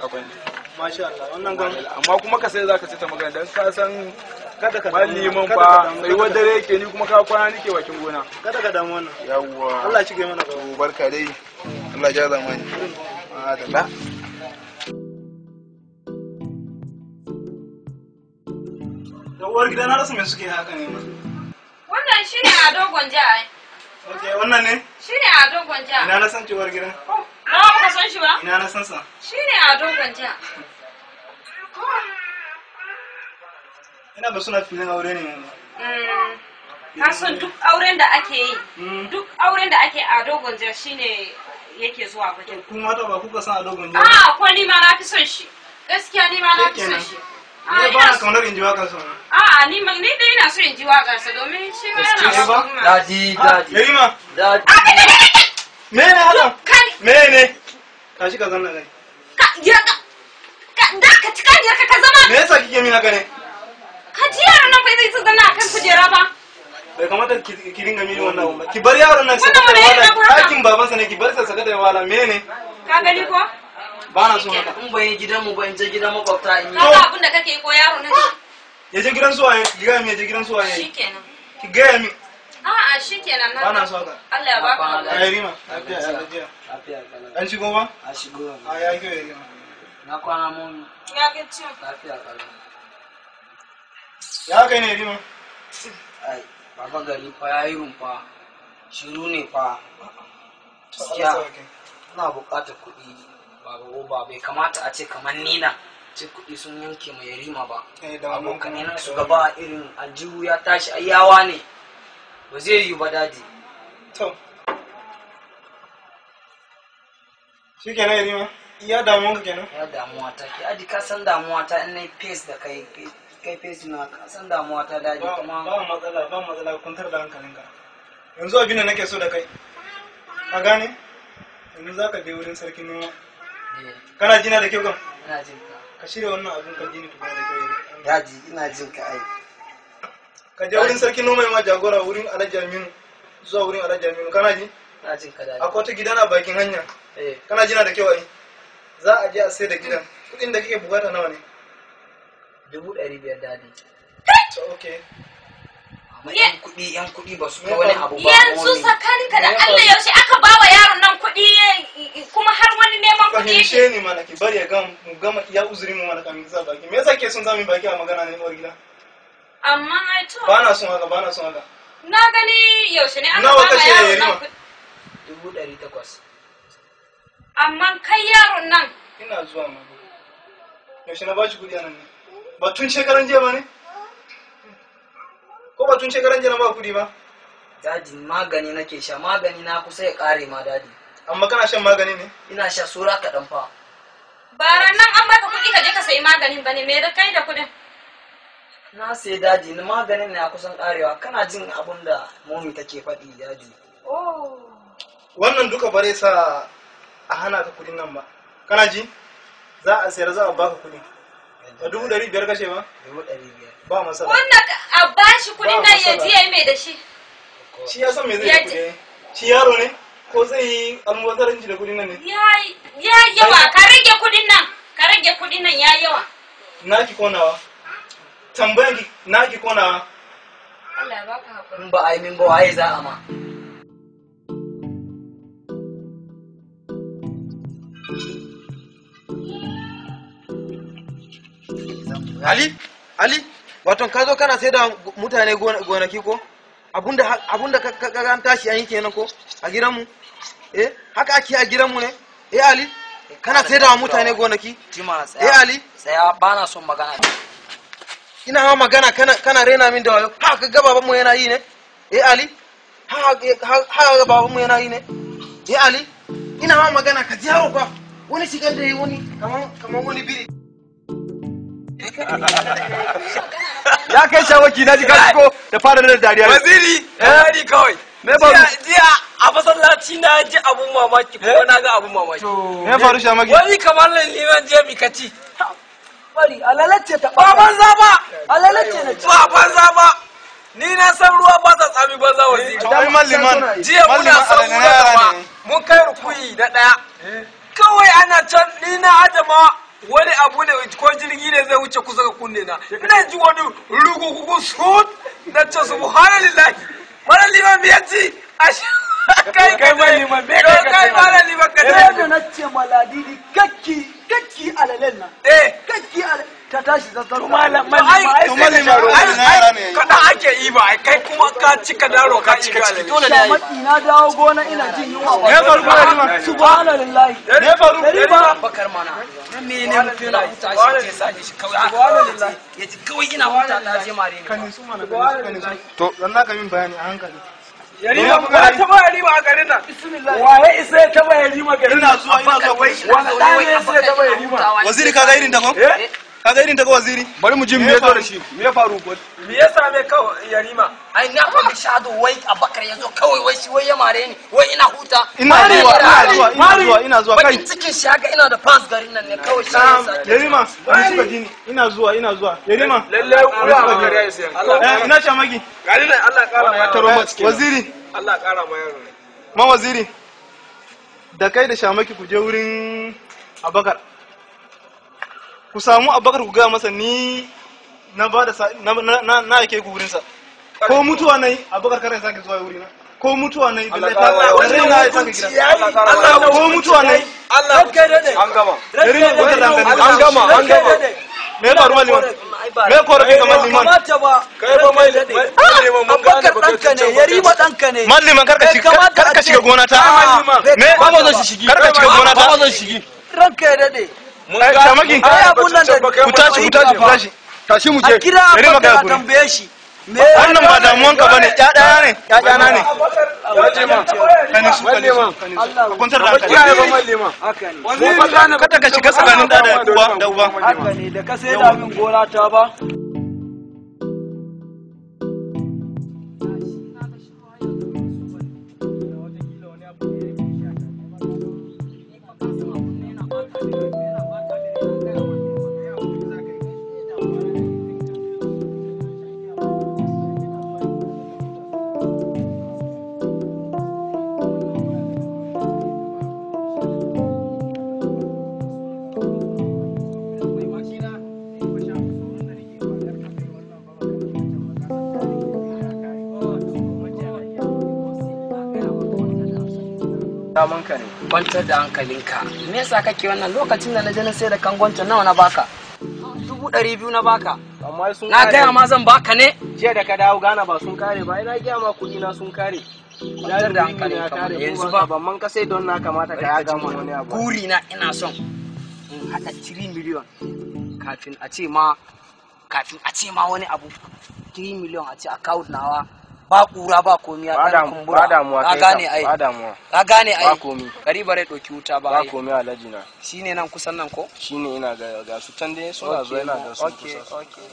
Ka fahimta. Masha Allah, wannan gwamnati. Amma kuma ka sai za ka ta magana dan ka san Kada ka damu. Malliman Kada ka fa damu, tsayuwar kada ka- dare yake, ni kuma ka kwana nake bakin gona. Kada ka damu wannan. Yawwa. Allah shi mana gaba. To barka dai. Allah ya zamani. Madalla. Da uwar gida na rasa me suke haka ne ma. Wannan shine Ado Gwanja ai. Okay, wannan ne? Shine Ado Gwanja. Ina na san ci uwar gida. Na ba ka san shi ba? Ina na san sa. Shine Ado Gwanja. Ina ba suna filin aure ne ma. Ka san duk auren da ake yi, duk auren da ake, Ado Gwanja shine yake zuwa wajen. Kun mata ba kuka san Ado Gwanja? Ah, ko ni ma na fi son shi. Gaskiya ni ma na fi son shi. Ah, Ni ba ina na kaunar in ji wakan sa. A'a, ni ma ni dai ina so in ji waƙarsa domin shi ma yana waƙa. Daddy, daddy. Yarima. Daddy. Me ne haka? Me ne? Tashi ka zanna kai. Ka ya ka ka da ka ci ka ka zama. Me yasa kike min haka ne? Ka ji yaron nan bai zai zauna akan kujera ba. Bai kamata ki dinga mini wannan abun ba. Ki bar yaron nan Wannan saka wani irin wala. abu haka? Ɗakin babansa ne, ki bar sa saka da wala. Me ne? Ka gani ko? Ba na so haka. In ban yi gidanmu ba, in je gidan makwabta in yi. Ka ga abin da kake yi ko yaro nan? Ya je gidan suwaye, ki gaya min ya je gidan suwaye. Shikenan. Ki gaya min. A'a shikenan na. Ba na so haka. Allah ya baka hakuri. A Yarima, lafiya ya gajiya. Lafiya kalau. An shigo ba? A shigo. A ya kyau Yarima. Na kwana momi. Ya gajiya. Lafiya kalau. Ya kai ne Yarima? Ai, baba gari fa yayi rumfa. Shiru ne fa. Gaskiya ina buƙatar kuɗi baba ko bai kamata a ce kamar ni na ce kuɗi sun yanke mai Yarima ba. Abokanai na su gaba irin aljihu ya tashi ai yawa ne. Ba zai yiwu ba daji. To. Shi kenan Yarima? Iya damuwanka kenan? Ya damuwa ta ke. Aji ka san damuwa ta in na yi face da kai kai face na ka san damuwa ta daji kuma. Ba matsala, ba matsala, kwantar da hankalinka. Yanzu abin da nake so da kai. Ka gane? Yanzu za ka je wurin sarkin noma. Kana jina da kyau kam? Ina jin ka. Ka shirya wannan abin ka jini tukuna da kyau. Daji ina jin ka ai. Ka je wurin sarkin noma ma jagora wurin Alhaji Aminu zuwa wurin Alhaji Aminu kana ji? Ina jin ka daji. Akwai wata gida na bakin hanya. Kana jina da kyau ai. Za a je a sai da gidan. Kuɗin da kake bukata nawa ne? 500,000 daji. To okay. Amma yan kuɗi yan kuɗi ba su kai wani abu ba. Yanzu tsakaninka da Allah yaushe aka ba wa yaron nan kuɗi kuma har wani neman kuɗi yake. Fahimce ni mana ki bari ya gama mu gama iya uzurin mu mana kamin sa baki. Me yasa ke son zamu baki a magana ne uwar gida? Amma ai to. Ba na son haka, ba na son haka. Na gani yaushe ne aka ba Nawa wa kashe yaron nan Yarima? kuɗi. 800,000. Amma kai yaron nan. Ina zuwa ma. Yaushe na bashi kuɗi a nan ne? Ba tun shekaran jiya ba ne? Ko ba tun shekaran jiya na ba kuɗi ba? Daji magani nake sha magani na kusa ya kare ma daji. Amma kana shan magani ne? Ina sha sura kaɗan fa. Baran nan an baka kuɗi ka je ka sayi maganin bane me da kai da kuɗin. Na sai daji na maganin na kusan karewa kana jin abun da momi take faɗi daji. Oh. Wannan duka bare sa a hana ka kuɗin nan ba. Kana ji? Za a sayar za a baka kuɗi. Ba 500,000 kashe ba? 500,000. Ba masala. Wannan a bashi kuɗin Ba nan ya matsala. je ya yi mai da shi. Shi ya san me zai Ya yi kuɗi. Shi yaro ne? Ko zai yi almubazzaranci da kuɗin nan ne? Ya yawa ka rage kuɗin nan ka rage kuɗin nan ya yawa. Naki ko nawa? Tambayan ki naki ko nawa? Allah ya baka hakuri. In ba a yi min ba waye za a ma. Ali, Ali, wato ka zo kana sai da mutane gonaki ko? Abunda abunda ka ka an tashi an yi kenan ko a gidanmu? Eh, haka ake a gidanmu ne? Eh Ali, kana sai da mutane gonaki? Jima tsaya. Eh Ali, Tsaya ba na son magana. ina hawa magana kana kana rena min da wayo. Ha ka ga babanmu yana yi ne? Eh Ali, ha ha ha ga babanmu yana yi ne? Eh Ali, ina hawa magana ka ji yaro fa. Wani shigar da yi wani kaman kaman wani biri. Ya kai shawaki na ji ka shigo da fara da dariya. Waziri, waziri kawai. Me faru? Jiya a masallaci na ji abun mamaki kuma na ga abun mamaki. Me faru Shamaki? Wani kamar liman je mi kaci. Bari alalace ta Ba banza ba. Alalace na ci. Ba banza ba. Ni na san ruwa ba ta tsami banza waziri. Ai malliman. Jiya muna Malliman samu alala na na yara gaba. ne. Mun kai rukuyi na ɗaya. Kawai ana can ni na ajama wani abu ne ko jirgi ne zai wuce kusa ga kunne na. Ina ji wani rugugugu sut na ce subhanallahi. Mara liman me yaci? Ashe kai kai liman me kai kai mara liman ka Sai da na ce maladidi kakki kakki alalen nan. Eh. Kakki alalen ta tashi ta tsaro. Malam ai ai kaɗan ake yi ba ai kai kuma ka cika daro ka cika ciki dole ne ai. Shamaki na dawo gona ina jin yunwa. Me faru kuma Yarima? Subhanallahi. Me faru? Yarima. Bakar mana. Na me ne mutum yana huta shi je sake shi kawai. haka. Ya ji kawai ina huta ta je mare ni. Ka nisu mana ka nisu. To, zanna ka min bayani a hankali. Yarima ba ta ba Yarima a garin nan. Waye isa ya taba Yarima garin nan? Ina zuwa ina zuwa wai. Wani ɗa ne isa ya taba Yarima? Waziri ka ga irin ta ko? Ka ga irin ta ko waziri? Bari mu ji me ya zo da shi. Me ya faru? Me ya same ka Yarima? Ai na fahimci shado wai Abakar ya zo kawai wai shi wai ya mare ni wai ina huta. Ina zuwa ina zuwa ina zuwa ina zuwa kai. Bakin cikin shi haka ina da fans garin nan ne kawai shi ya sake. Yarima, ni suka ji ni. Ina zuwa ina zuwa. Yarima. Lalle uwa a gari ya sayan. Eh, ina Shamaki. Gari nan Allah kara ma yaro. Waziri. Allah kara ma yaro. Ma waziri. Da kai da Shamaki ku je wurin Abakar. Ku samu Abakar ku gaya masa ni na ba da na na aike ku wurin sa. Ko mutuwa nayi Abubakar kare sake zuwa wurina. Ko mutuwa nayi billahi ta Wannan na ya sake hukunci gida. yayi. Allah Ko mutuwa nayi. Allah an gama. An gama an gama. Me ya faru Maliman? Me ya korafin ka Maliman? Kamata ba. Kai ba mai Maliman mun gane Abubakar ɗanka ne, Yarima ɗanka ne. Maliman karka Bai shiga kamata karka a ce- shiga gona ta. Me Ba ma zan shigi. Karka shiga gona ta. Ba ma zan shigi. Ranka ya daɗe. Mun Eh, gane Shamaki. Ai abun nan da Ku tashi ku tashi ku tashi. Tashi mu A je. kira Yarima Abubakar kai a hakuri. tambaye shi. Me Wannan ba damuwanka bane. Ƴaƴana ne. Ƴaƴana ne. Maliman. Kani su kani su. Ka kwantar da hankali. Kiyaye ba Maliman. Haka ne. Mun fa gane Kada ka shiga tsakanin da da uwa da uba. Haka ne da ka sai da min gona ta ba. Daman ka ne. Kwantar da hankalinka. Me yasa kake wannan lokacin da na je na sai da kangoncin nawa na baka? 200,000 na baka. Amma sun Na kare. gaya ma zan baka ne. Jiya da ka dawo Ghana ba sun kare ba, ina gaya ma kuɗi na sun kare. Kwantar da hankalinka mana, yanzu ba. Ban man ka sai don na kamata ka yaga mun wani abu. Guri na ina son in haɗa 3 miliyon kafin a ce ma kafin a ce ma wani abu 3 miliyon a ce account nawa ba kura ba komi ya Ba ɗan damu- kumbura. ba damuwa Ka kai gane kam, ai. ba damuwa. Ka gane ai. Ba komi. Gari bare ɗauki wuta ba Ba ai. komi alhaji na. Shine nan kusan nan ko? Shine ina ga ga su can dai suna zuwa ina ga su Okay, kusa. okay.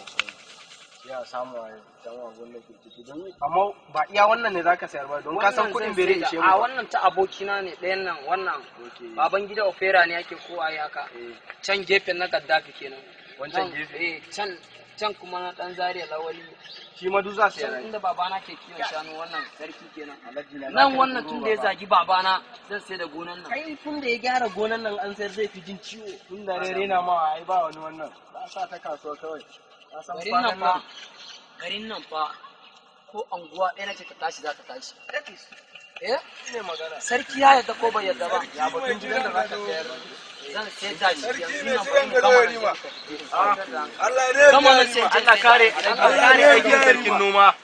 Ya samu a dan abun da ke ciki don amma ba iya wannan ne zaka sayar ba don ka san Wannan kuɗin zan bai saida. ishe mu. A ba. wannan ta abokina ne ɗayan nan wannan. Baban gida ofera ne ake ko ayi haka. Can gefen na Gaddafi kenan. Wancan Nan, gefe? Eh, can can kuma na ɗan Zaria Lawali. Shi ma duk za su Can sayar. inda babana ke kiwon shanu wannan sarki kenan. Alhaji na Nan zaka wannan turo tun da ya baba. zagi babana zan sai da gonan nan. Kai tun da ya gyara gonan nan an sayar zai fi jin ciwo. Tun da dai rena ma ai ba wani wannan. Ba sa ta kasuwa kawai. Ka san Garin nan kwanan fa garin nan fa ko anguwa ɗaya nace ta tashi za ta tashi. Eh? ne magana. Sarki ya yarda ko bai yarda ba? Ya batun gidan da zaka sayar. Zan sai da shi Sarki yanzu mai nan jiran bari mu gado gama Yarima. nan. Allah ne ya Gama biya nan sai Yarima. in je Allah kare Allah Allah ne ya kare biya aikin sarkin Yarima. noma.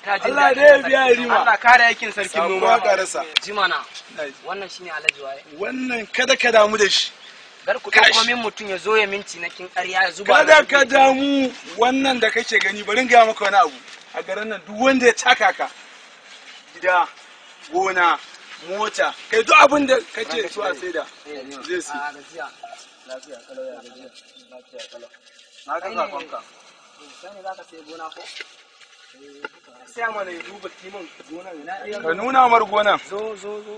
Allah ne ya biya Yarima. Allah kare aikin sarkin Sabuwa noma. ka rasa. Jimana, wannan shine Alhaji Waye. Wannan kada ka damu da shi. Gar ku Kash. ɗauko min mutum ya zo ya minti na kin ƙarya ya zuba. Kada ka damu wannan da kake gani bari in gaya maka wani abu. A garin nan duk wanda ya taka ka gida, gona, mota, kai duk abin da kake so a saida zai si. A gajiya. Lafiya kalau ya gajiya. Lafiya kalau. Na ga sakonka. Kai ne za ka sayi gona ko? Sai mana ya duba kiman gonan na iya Ka nuna mar gonan. Zo zo zo.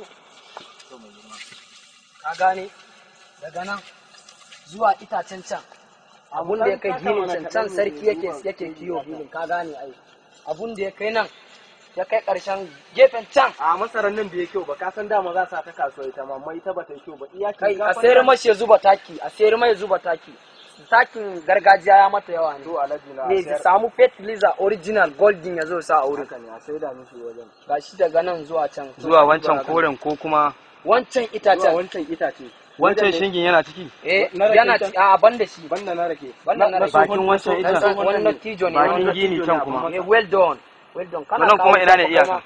Ka gane daga nan zuwa itacen can. Abun da ya kai ginin can can sarki yake yake kiwo filin ka gane ai. Abun da ya kai nan ya kai ƙarshen gefen can. A masarar nan bai kyau ba ka san dama za sa ta kasuwa ita ma amma ita ba ta yi kyau ba iya Kai a sayar mashi ya zuba taki a sayar mai ya zuba taki. Takin gargajiya ya mata yawa ne. To alhaji na a Ne sayar. samu fertilizer original golden ya zo sa a wurin. Haka ne a saida mishi wajen. Gashi daga nan zuwa can. Zuwa wancan koren ko kuma Wancan Zuwa itacen. wancan itace. wancan shingin yana ciki. Eh Na rake yana can? a ban da shi. Banda na rake. Banda na rake. Bakin wancan itacen. Wannan tijo ne. Bakin wannan gini can kuma. Eh, well done. Well done. Kana Nan kuma kawo ina ne kai iyaka? ma.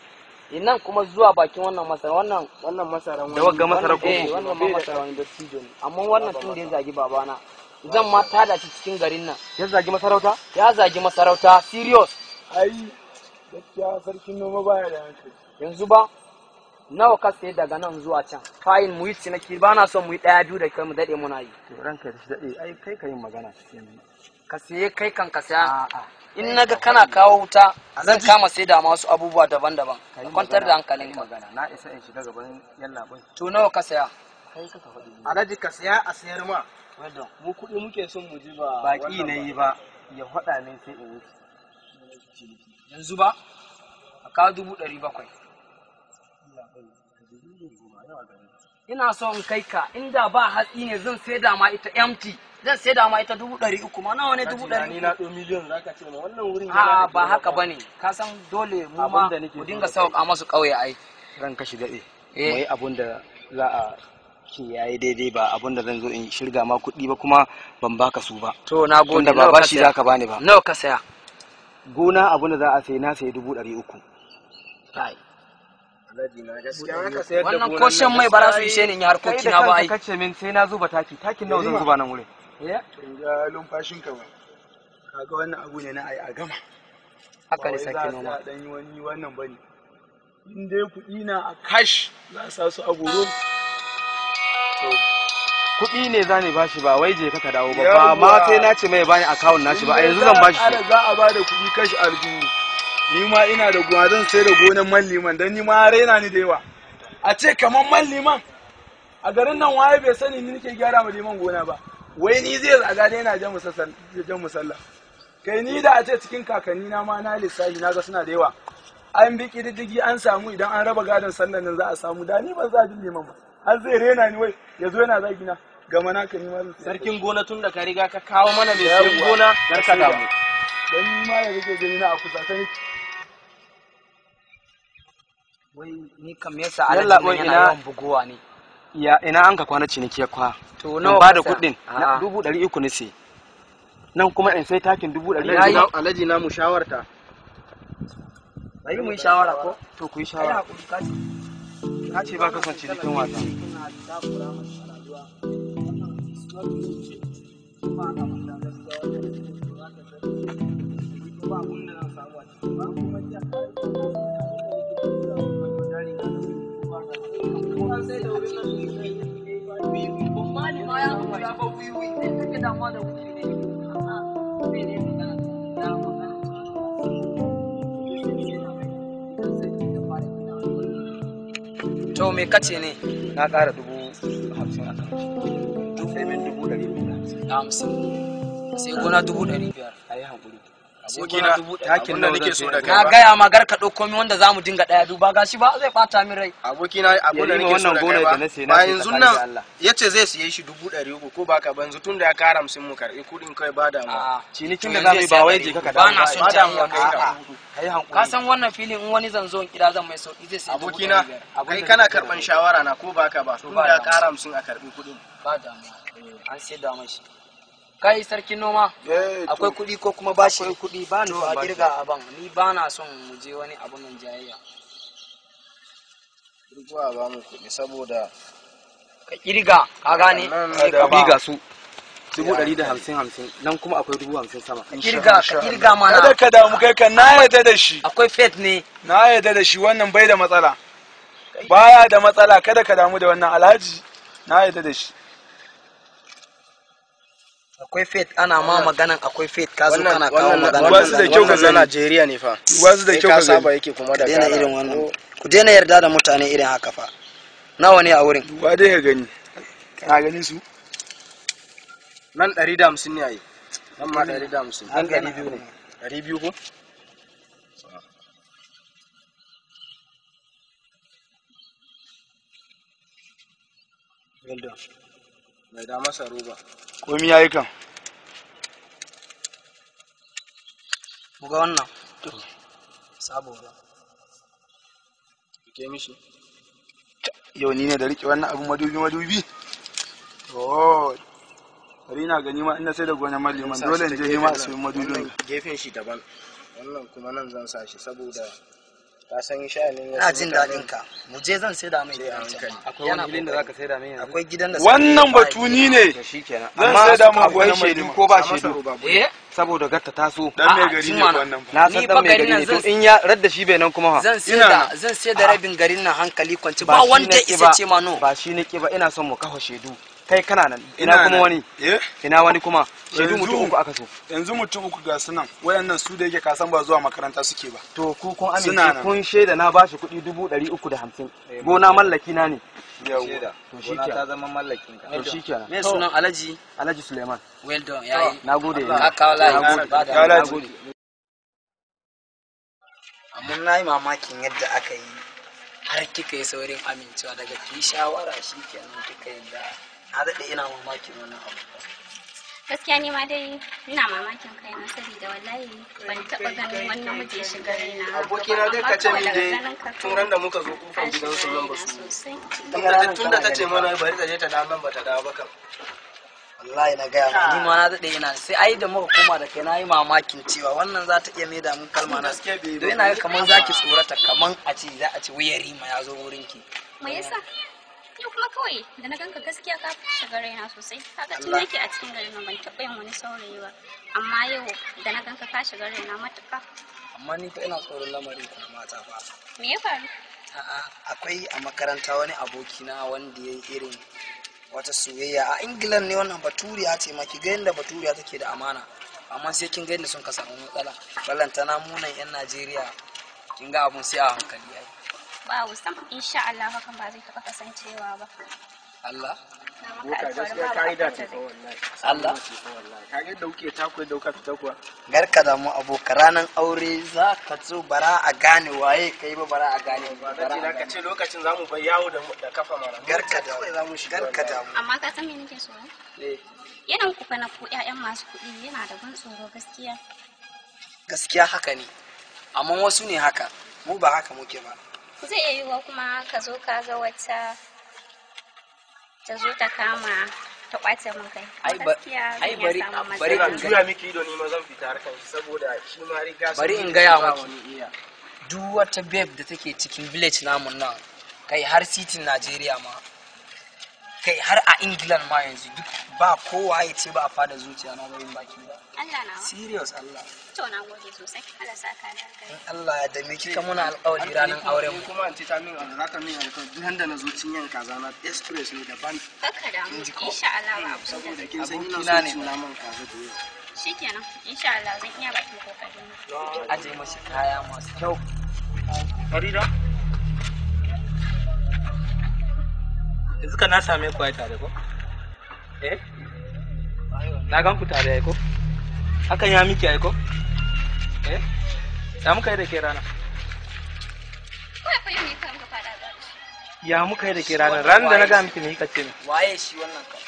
Eh, nan kuma zuwa bakin wannan masara wannan Wannan masaran Da wagga masara ko eh wannan ma masara wani dattijo ne. Amma wannan tun da ya zagi babana zan ma tada shi cikin garin nan. Ya zagi masarauta? Ya zagi masarauta serious. Ai gaskiya sarkin noma baya da hankali. Yanzu ba nawa ka sayi daga nan zuwa can. Fayin mu yi ciniki ba na son mu yi ɗaya biyu da kai mu daɗe muna yi. To ranka shi daɗe ai kai ka yin magana yanzu. Ka saye kai kan ka saya. In naga kana kawo wuta zan kama sai da masu abubuwa daban-daban. Ka kwantar da hankalinka. Magana na isa in shiga gaban yallaɓai. To nawa ka saya? Kai suka faɗi. Alhaji ka saya a sayar ma. Well done. Mu kuɗi muke son mu ji ba. Baki wannan na ba. yi ba ya faɗa min sai in yi. Yanzu ba a kawo 700,000. Ina so in kai ka inda ba hatsi ne zan sai da ma ita empty. Zan sai da ma ita 300,000 ma. Nawa ne 300,000? Ni na ɗo miliyan zaka ce ma wannan wurin. A ba haka bane, ka san dole mu ma mu dinga sauka masu ƙauye ai. Ranka shi daɗe. Mu yi abun da za a ce yayi daidai, ba abun da zan zo in shirga ma kuɗi ba kuma ban baka su ba. To na gode. Tunda ba bashi zaka bani ba. Nawa ka saya? Gona abun da za a sayi, na sayi 300,000. Kai. Wannan ko shan mai ba za su ishe ni in yi harkoki na ba ai. Kai da kanka kace min sai na zuba taki, takin nawa zan zuba nan wurin? In ga lumfashin ka ba. Kaga wannan abu ne na ai a gama. Haka ne sake noma. Ba wai za a dan yi wani wannan bane. In dai kuɗi na a cash za a sa su a goro. Kuɗi ne za ni bashi, ba wai je ka dawo ba, ba ma sai na ce mai bani account nashi ba, a yanzu zan bashi. Za a ba da kuɗi cash aljihu. Ni ma ina da gona, zan sai da gonan man liman dan ni ma raina ni da yawa. A ce kaman man liman a garin nan waye bai sani ni nake gyara ma liman gona ba. Wai ni zai zaga dai yana jan musalla. Kai ni da a ce cikin kakanni na ma na lissafi na ga suna da yawa. An bi kididdigi an samu, idan an raba gadon sallan nan za a samu, da ni ban za jin liman ba. Har zai rena ni, wai ya zo yana zagi na gama naka ni ma. Sarkin gona, tun da ka riga ka kawo mana mai sayan gona, kar ka damu. Dan ni ma ya rike gani na a kusa ta. Wai ni kam yasa alaji yana yawan buguwa ne? Ya ina an ka kwana ciniki ya kwa. To nawa ba da kuɗin? Na 300,000 ne sai. Nan kuma in sai takin 100,000. Alhaji na mu shawarta. Bari mu yi shawara ko? To ku yi shawara. Ka ce ba ka son cinikin wasa. To me kace ne? Na ƙara 50,000 a kan shi. Sai min 350,000. Sai gona 500,000. A yi hankuri. Abokina, takin da nake so da kai Na gaya ma gar ka ɗauko min wanda zamu dinga ɗaya, duba gashi ba zai ɓata min rai. Abokina, abin da nake so da kai ba, ba yanzu nan yace zai siye shi 300,000 ko baka ba, yanzu tun da ya kara 50 mu karɓi kuɗin kai ba damuwa. Cinikin da zamu yi ba wai je ka dawo. Ba na son damuwa kai ka. Kai hankuri. Ka san wannan filin in wani zan zo in kira zan mai sauki zai sai Abokina, kai kana karɓan shawara na ko baka ba, tun da ya kara 50 a karɓi kuɗin. Ba damuwa. An sai da mashi. Kai sarkin noma, akwai kuɗi ko kuma bashi? Akwai kuɗi, ba ni to a kirga a ban, ni ba na son mu je wani abun nan jayayya. Kirguwa ba mu kuɗi saboda ka kirga, ka gane? Sai ka ba. Ga su 150,000 nan kuma akwai 50,000 sama. Ka kirga, ka kirga mana. Kada ka damu kai kan, na yarda da shi. Akwai fet ne. Na yarda da shi, wannan bai da matsala. Baya da matsala, kada ka damu da wannan alhaji. Na yarda da shi. Akwai fet, ana ma maganan akwai fet, ka zo kana kawo magana. Ba su da kyau ka na Najeriya ne fa. Ba su da kyau ka saba yake kuma da daina irin wannan. Ku daina yarda da mutane irin haka fa. Nawa ne a wurin? Ba dai ka gani. Ka gani su? Nan 150 ne ai. Nan ma 150. Nan 200 ne. 200 ko? Well done. Mai da masa roba. Komi yayi kan. Buga wannan. Sabo ba. Rike mishi. Yau ni ne da rike wannan abu madubi madubi. Oh. Bari na gani ma ina sai da gonan maliman dole in je ni ma a sayi madubin. Gefen shi daban. Wannan kuma nan zan sa shi saboda ka san sha'anin Ina jin daɗin ka. Mu je zan sai da mai gidan can. Akwai wani filin da zaka saida min yanzu? Akwai gidan da Wannan batu ni ne. To shikenan. Zan sai da ma akwai gonan shaidu maliman. ko ba shaidu? Eh? Saboda gatta taso. Dan mai gari ne wannan fa. Na san dan mai gari ne, to in ya radda shi bai nan kuma ha. Zan sai da zan sai da rabin garin nan hankali kwance, ba wanda isa ce ma no. Ba shi ne ba, ina son mu kafa shaidu. Kai kana nan, ina kuma wani? Ina wani kuma? Shaidu mutum uku aka so. Yanzu mutum uku ga su nan, wayannan su da yake ka san ba zuwa makaranta suke ba. To ku kun Suna amince nan. kun shaida na bashi kuɗi 350,000. Gona mallaki na ne. Yawwa. To shikenan. Ta zama mallakin ka. To shikenan. Me sunan Alhaji? Alhaji Suleiman. Well done, yayi. Nagode. Ka kawo layi. Nagode. Ba da Nagode. Amma na yi mamakin yadda aka yi har kika yi saurin amincewa daga ki shawara shi kenan kika yadda. Na daɗe ina mamakin wannan abu. Gaskiya ni ma dai ina mamakin kaina saboda wallahi ban taɓa ganin wani namiji ya shiga raina. Abokina dai ka ce min dai tun ran da muka zo kofar gidansu nan ba su. Sosai. Tun da ta ce mana bari ta je ta dawo nan ba ta dawo ba kam. Wallahi na gaya ma ni ma na daɗe ina sai ai da muka koma da kai na yi mamakin cewa wannan za ta iya maida mun kalma na don ina ga kaman za ki tsorata kaman a ce za a ce wai Yarima ya zo wurin ki. Me yasa? Ni kuma kawai da na ganka gaskiya ka shiga raina sosai. Kaga tun nake a cikin garin nan ban taɓa yin wani saurayi ba. Amma yau da na ganka ka shiga raina matuƙa. Amma ni fa ina tsoron lamarin ku na mata fa. Me ya faru? A'a, akwai a makaranta wani abokina wanda ya yi irin wata soyayya a England ne, wannan baturiya ce ma, ki ga yadda baturiya take da amana, amma sai kin ga yadda sun ka samu matsala. Ballantana munan yan Najeriya, kin ga abun sai a hankali ai. Babu sam, insha Allah hakan ba zai taɓa kasancewa ba. Allah. Na maka Boka alƙawarin gaskiya babu ka'ida abin ce da fa zai. wallahi. Allah. Ka ga yadda kuke tako yadda kuka fita kuwa. Garka da mu abokan ranar aure za ka zo bara a gane waye kai ba, bara a gane Ba bara zan a ka gane. ce lokacin zamu bar yawo da da kafa mana. Garka da Kawai zamu shiga garka da wallahi. mu. Amma ka san me nake so? Eh, Yanayin ku fa na ku ƴaƴan masu kuɗi yana da ban tsoro gaskiya. Gaskiya haka ne, amma wasu ne haka, mu ba haka muke ba. Zai iya yiwuwa kuma ka zo ka ga wata ta zo ta kama ta kwace min kai. Ai ba- Gaskiya zan ai iya bari- samun bari matsala. in Juya miki ido ni ma zan fita harkan shi saboda shi ma riga Bari in gaya ba maki. wani iya. Duk wata babe da take cikin village namun nan, kai har sitin Najeriya ma, kai har a England ma, yanzu duk ba kowa ya ce ba a fada zuciya na bayin baki ba. Allah nawa. Serious Allah. To na gode sosai. Allah saka da alkhairi. In Allah ya dame kika muna alƙawari ranar auren mu. Kuma anti ta min abu za ta min alƙawari duk da na zo cinyan kaza na express ne daban. Kakka damu. Insha Allah ba abin da Saboda zai. kin san ina Abokina son ne. cin naman kaza da yawa. Shikenan. Insha Allah zan iya bakin kokarin. Aje mashi kaya masu kyau. Farida? Yanzu ka na same ku ai tare ko? Eh? Na gan ku tare ai ko? Hakan ya miki ai ko? Eh? Ya muka yi da ke rana? Kawai fa yau ne kawai muka fada zuwa da shi. Ya muka yi da ke rana? Ranar da na ga miki me kika ce min? Waye shi wannan kam?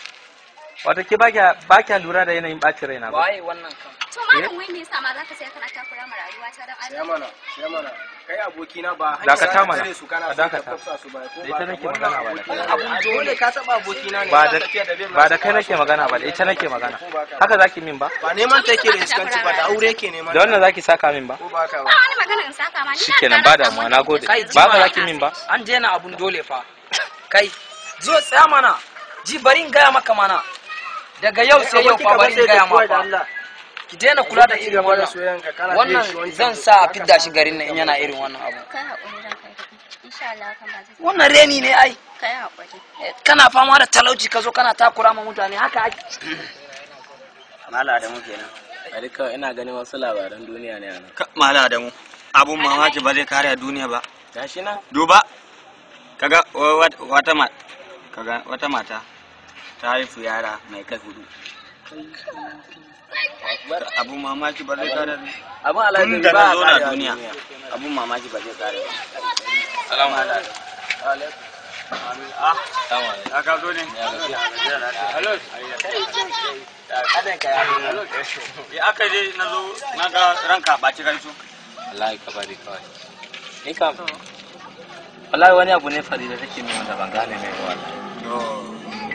Wato ke ba kya lura da yanayin ɓacin raina ba? Waye wannan kam? To malam wai me yasa ma zaka sai kana takura ma rayuwa ta dan Saya Allah. mana, saya mana. Kai abokina ba hanyar Dakata za ka mana. tare su kana Ka so ka dakata. kwafsa su ba ko Da ba ita ka nake wannan magana ba da abokina kai. ne. Abun Dole ka taba abokina ne. Ba Ina da tafiya da babe ba na da kai su nake magana ba da ita nake magana. Ko ba ka ba. Haka zaki min ba? Ba neman take da iskanci ba da aure ke neman. Da wannan zaki saka min ba? Ko ba ka Ba ba. wani magana in saka ma ni na Shikenan riga ba na samu damuwa wanda nagode. nake so. Ba haka zaki min ba? An daina abun dole fa. Kai, zo tsaya mana. Ji bari in gaya maka mana. Daga yau sai yau fa bari in gaya ma fa. Ki daina kula da irin wannan. Wannan zan sa a fidda shi garin nan in yana irin wannan abu. Kai haƙuri ranka ya daɗe. Insha Allah hakan ba zai. Wannan reni ne ai. Kai haƙuri. Kana fama da talauci ka zo kana takura ma mutane haka ake. Mala Adamu kenan. Bari kawai ina ganin wasu labaran duniya ne anan. Mala Adamu, abun mamaki ba zai kare a duniya ba. Gashi nan. Duba, kaga wata mata, kaga wata mata ta haifu yara mai kai hudu. Abun mamaki ba zai kare. Abun alajabi Tun da ba na a zo na karewa duniya, duniya. abun mamaki ba zai kare ba. Salamu alaikum. Ah, ka zo ne? Hello. Kadan ka ya Ya aka je na zo na ga ranka ɓaci kansu. Wallahi ka bari kawai. Ni kam wallahi wani abu ne Farida take min wanda ban gane mai ba wallahi.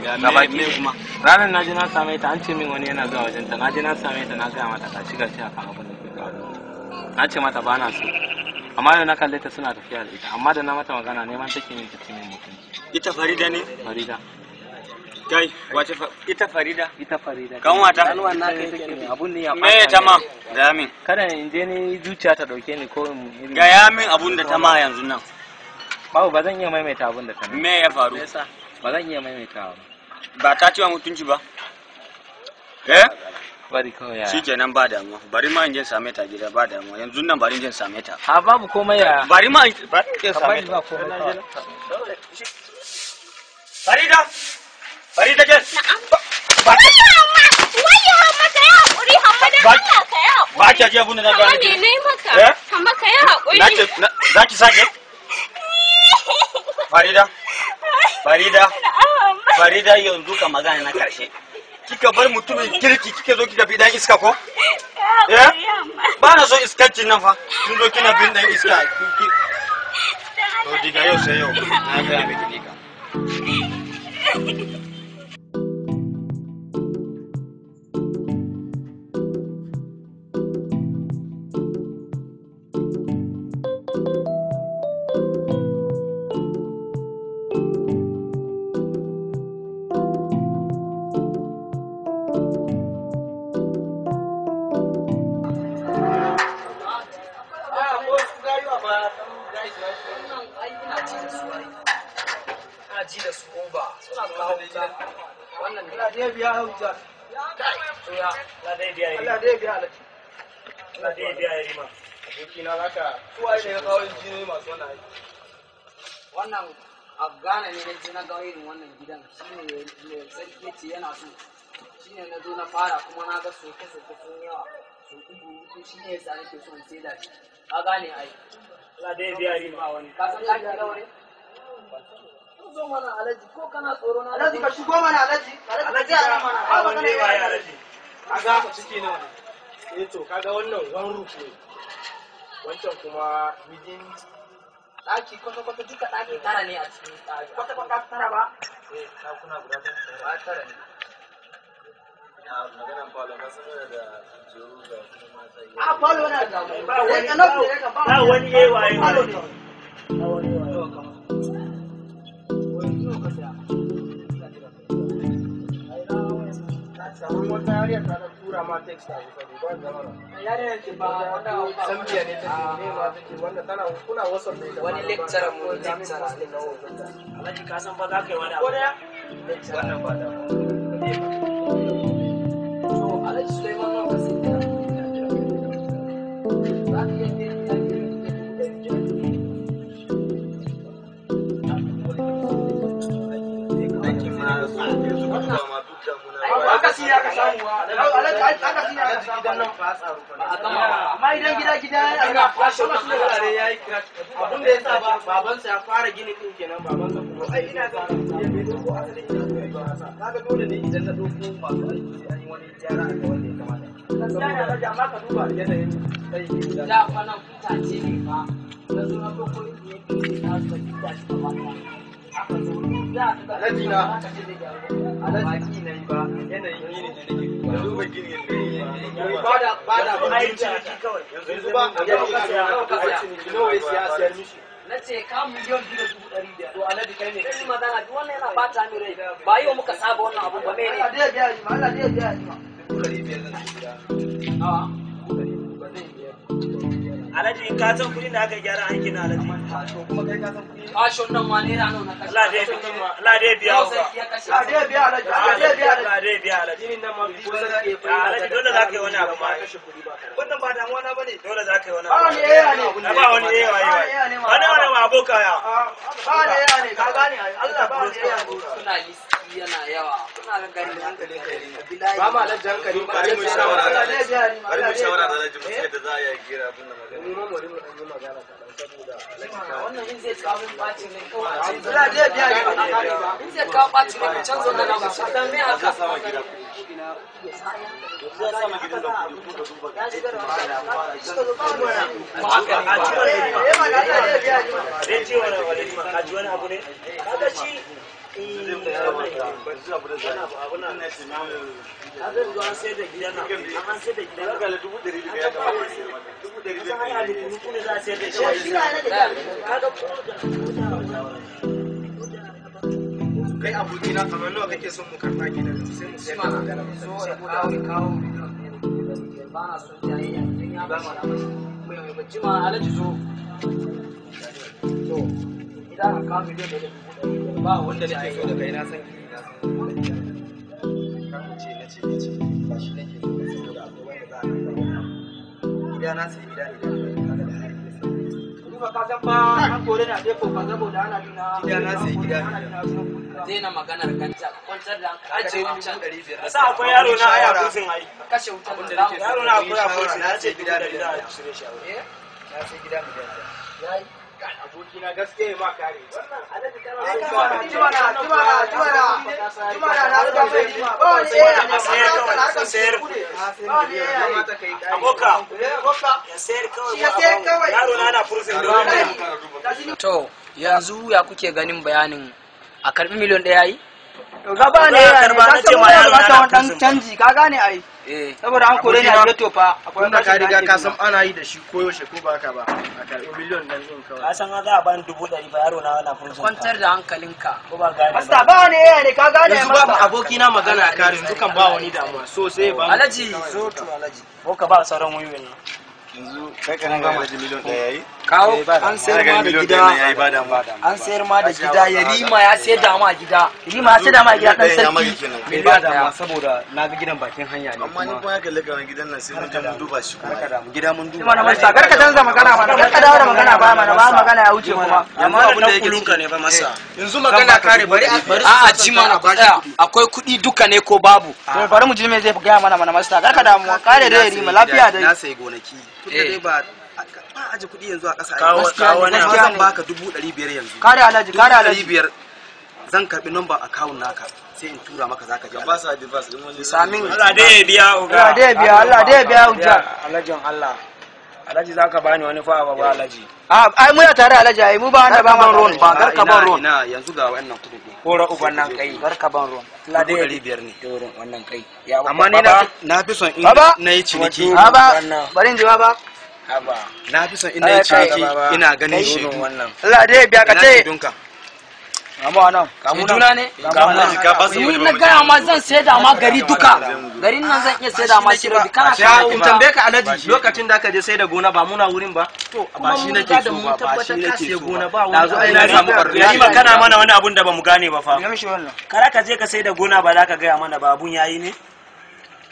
Ya Gabaki me kuma? Ranar na je na same ta an ce min wani yana zuwa wajen ta, na je na same ta na gaya mata gashi gashi akan abin da ke faruwa. Na ce mata ba na so. Amma da na kalle ta suna tafiya da ita, amma da na mata magana neman take min ta ci min mutunci. Ita Farida ne? Farida. Kai, wace ita Farida? Ita Farida. Kanwata? Kanwar naka take min abun ne ya Me ɓata ta ma? min. Gaya min. Kada in je ni zuciya ta dauke ni ko in irin- Gaya min abun da ta ma yanzu nan. Babu, ba zan iya maimaita abun da ta min. Me ya faru? Ba zan iya maimaitawa ba. Ba ta ciwa mutunci ba? Eh? Bari kawai yaya. Shikenan ba damuwa. Bari ma in je in same ta gida ba damuwa. Yanzu nan bari in je in same ta. A babu komai yaya. Bari ma bari in je in Ka same bari ta. ba komai kawai. Farida! Farida ke! Na'am. Wayyo amma, wayyo amma ka yi haƙuri, amma dan Allah ka yi haƙuri. Ba ki ji abun da na gaya Amma miki? me nayi maka? Eh? Amma ka yi haƙuri. Na ce za ki sake? Farida? Farida? Na'am. Farida yanzu ka magana na karshe. Kika bar mutumin kirki kika zo kika bi dan iska ko? Eh? Ba na son iskancin nan fa. Kin zo kina bin dan iska. To diga yau sai yau. Na gaya miki dika. Wannan Afghana ne na na ga irin wannan gidan shine mai sarki ce yana so shine na zo na fara kuma na ga soke soke sun yawa soke burutu shine yasa nake so in saida shi ka gane ai. Allah dai biya rima wani ka san ɗaki nawa ne? Zo mana Alhaji ko kana tsoro na? Alhaji ka shigo mana Alhaji. Alhaji ya mana. Ba magana ya Alhaji. Kaga ciki nawa ne? Eh to kaga wannan one roof ne. Wancan kuma within ɗaki kwata-kwata duka ɗaki tara ne a cikin ɗaki. Kwata-kwata tara ba? Eh, ɗakuna guda tara. Tara ne. Maganan falo ka san yana da kujeru ga kuma mata. A falo na da ba wani ba wani yewaye. Falo ne. Ba wani yewaye. Kamar wata yariya ta dan tura ma text a kusa duba ga mana. Yariya ce ba wanda Zambiya ne take ne ma take wanda tana kuna WhatsApp da ita. Wani lecturer mu lecturer. Alhaji ka san fa za ka yi wani abu. Wannan ba da. To Alhaji Suleiman ma ka sai da. Za ka iya biyan Aikin ma yanzu ka duba ma duk damuna. Aka siya ka samu wa. Alhaji aka siya ka samu. Gidan nan fa tsaro fa. Ba a gama ba. Amma idan gida gida ya Ina fashe wannan wurare yayi crash. Abin da yasa ba babansa ya fara gini din kenan babansa kuma. Ai ina ga ya bai dauko asalin ina so ya ba sa. Kaga dole ne idan na dauko masu aiki sai an yi wani gyara a wanda ya kamata. Gaskiya ne Alhaji amma ka duba yanayin aiki da Da fa nan itace ne fa. Na zo na ɗauko inda ya fi na zuba itace gaba ɗaya. Aka zo da aka Alhaji na. aka ce zai gyaru. Alhaji na yi ba yanayin gini ne nake duba. Duba gini yadda Ba da ba da Ai ciniki kawai. Yanzu ba a ga ciniki nawa ya siya siyar mishi. Na ce ka 2,500,000. To Alhaji kai ne. Kai magana duk wannan yana bata min rai. Ba yau muka saba wannan abun ba mene. Allah dai ya biya ni Allah dai ya biya ni. 500,000 zan siya. A'a. Ba zai biya. Alhaji in ka san kuɗin da aka gyara aikin na Alhaji. To kuma kai ka san kuɗi. Fashion nan ma naira nawa na kashe. Allah dai Allah dai biya Yau wa. sarki ya kashe. Allah dai biya Alhaji Allah dai biya Alhaji. Allah dai biya Alhaji. Ginin nan ma bai ko sarki ya Alhaji dole za ka yi wani abu ma. kashe kuɗi ba kaɗan. Wannan ba damuwa na bane. Dole za ka yi wani Ba abu. wani yaya ne. Na ba wani yewaye. Ba wani yaya ne ma. Wani wani ma aboka ya. Ba wani yaya ne ka gane ai Allah ba wani yaya ne. Kuna liski yana yawa. Kuna ga gari hankali Ba ma Alhaji hankali. Bari mu shawara. Allah dai biya ni Bari mu shawara da Alhaji mu sai da za a yi gira abin nan magana. Mu ma bari mu ɗan yi magana kaɗan saboda Wannan in zai kawo min bacin rai kawai a canza. Allah dai biya ni. In zai kawo bacin rai mu canza wannan abu. Dan me haka? Za sama gida kuɗi. Yanzu za sama gidan da kuɗi ko ka duba. A ci wani rima. Eh ma Allah dai biya ni. Zai ci wani wani rima. Ka ji wani abu ne? Kaga shi. Yanzu abu da za a yi. Abu nan. Kaga yanzu an sayar da gidan nan. An sayar da gidan nan. Kaga 500,000 ya kamata ka sayar maka. 500,000. Kasan ana luku-luku ne za a sayar da shi. Kaga ko da Kai abokina kamar nawa kake son mu karɓa gidan sai mu sayar da magana. So ya kawo ya kawo 1,500,000. Ba na son jayayya. Idan ya gama da mai mai bacci ma Alhaji zo. To idan aka kawo 1,500,000 Ba wanda nake so da kai na san na san. Kar mu ce na ce na ce ba shi nake so ba saboda akwai wanda za a karɓa. Gida na sai gida ne kaga da har ya sai. Duba ka san fa an kore ni a depo fa saboda ana dina. Gida na sai gida ne. Ka daina maganar ganja ka kwantar da hankali. Ajiye wutan. Sa akwai yaro na aya kusin ai. Ka kashe wutan Abin nan da za nake mu so Yaro na akwai shawara akwai na sai gida da miliyan cire shi a wurin. Eh? Na sai gida miliyan ɗaya. Yayi. Kai Abokina gaskiya ma kare. Wannan alaji kana To yanzu ya kuke ganin bayanin a karbi miliyan ɗaya yi? Gaba ne ya ne ka san muna bukatar wani dan canji ka gane ai. Saboda an kore ni a ghetto fa akwai Tunda ka riga ka san ana yi da shi koyaushe ko ba haka ba a karɓi miliyon nan ɗin kawai. Ka san za a bani 100,000 fa yaro na yana prison. Kwantar da hankalinka. Ko ba gane ba. Masta ba ne ya ne ka gane Yanzu ba abokina magana a kare yanzu kan ba wani damuwa so sai ba. Alhaji zo to alhaji. Ko ka ba sauran wayoyin nan. Yanzu kai kana ga alhaji miliyon ɗaya yayi? Kawo an sayar ma da gida. An sayar ma da gida Yarima ya sayar da ma gida. Yarima ya sayar da ma gida dan sarki. Ba damuwa saboda na ga gidan bakin hanya ne Amma ni kuma ya kalli kamar gidan nan sai mun je mun duba shi kuma. Karka damu gida mun duba. Mana masta kar ka canza magana mana kar ka dawo da magana ba mana ba magana ya wuce kuma. Yanzu abin da yake kulunka ne fa masa. Yanzu magana kare bari bari A'a ji mana ku tsaya. Akwai kuɗi duka ne ko babu? To bari mu ji me zai gaya mana mana masta kar ka damu kare da Yarima lafiya dai. Na sayi gonaki. Tunda dai ba ba aje kuɗi yanzu a ƙasa. Kawo wani abu. Zan baka 500,000 yanzu. Kare alhaji kare alhaji. 500,000 zan karɓi number account naka sai in tura maka zaka je. Ka ba su advance din wani. Samin. Allah dai ya biya uga. Allah dai ya biya Allah dai ya biya hujja. Alhajin Allah. Alhaji zaka bani wani fa ba alhaji. A ai muna tare alhaji ai mu ba wanda ba ban ruwan ba garka ban ruwan. Ina yanzu ga wannan kuɗin ɗin. Kora uban nan kai. Garka ban ruwan. Allah dai 500,000 ne. Dorin wannan kai. Ya Amma ni na fi son in Baba. na yi ciniki. Baba bari in ji baba. Haba. Na fi son in na yi ciniki ina ganin shaidu. Wannan. Allah dai ya biya ka Ina ce. shaidunka. Amma wannan. Shaiduna ne? Ka ba su Ni wani na gaya ma zan sayar da ma gari duka. Garin nan zan iya sayar da ma shi rabi kana Sai in tambaye ka alhaji lokacin da aka je sai da gona ba muna wurin ba. To ba shi nake so ba ba shi nake so gona ba. ba Dazu ai na samu ƙwarfi. Yarima kana mana wani abun da bamu gane ba fa. Ya mishi wannan. Kara ka je ka sai da gona ba za ka gaya mana ba abun yayi ne?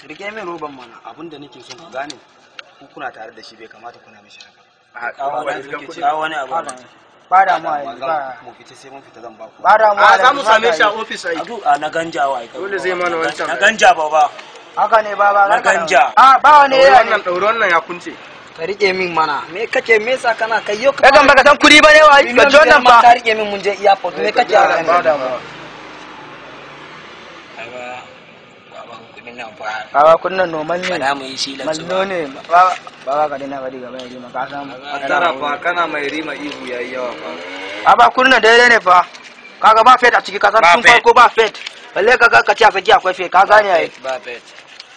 Rike min roban mana. Abin da nake son ku gane ku kuna tare da shi bai kamata kuna mishi haka. Kawo wani abu. Ba damuwa yanzu ba. Mu fita sai mun fita zan ba ku. Ba damuwa. A za mu same shi a ofis ai. Adu a na ganja wa ai. Dole zai mana wancan. Na ganja ba ba. Haka ne baba. Na ganja. A ba wani ya ne. Wannan ɗauri wannan ya kunce. Ka rike min mana. Me kake me yasa kana kai yau Kai kan baka san kuɗi ba ne wa ka ji wannan ma fa. ka rike min mun je airport me kake a Ba damuwa. Baba baba kudin nan fa. Baba kunnan noman ne. Ba za mu yi shi lansu Mallo ne. Baba baba ka daina bari gaba Yarima ka samu. Tara fa kana mai rima ihu yayi yawa fa. Baba kunnan daidai ne fa. Kaga ba fet a ciki ka san Ba tun fet. farko ba fet. Balle ka ga ka ce a tsakiya akwai fet ka gane ai. Ba bet.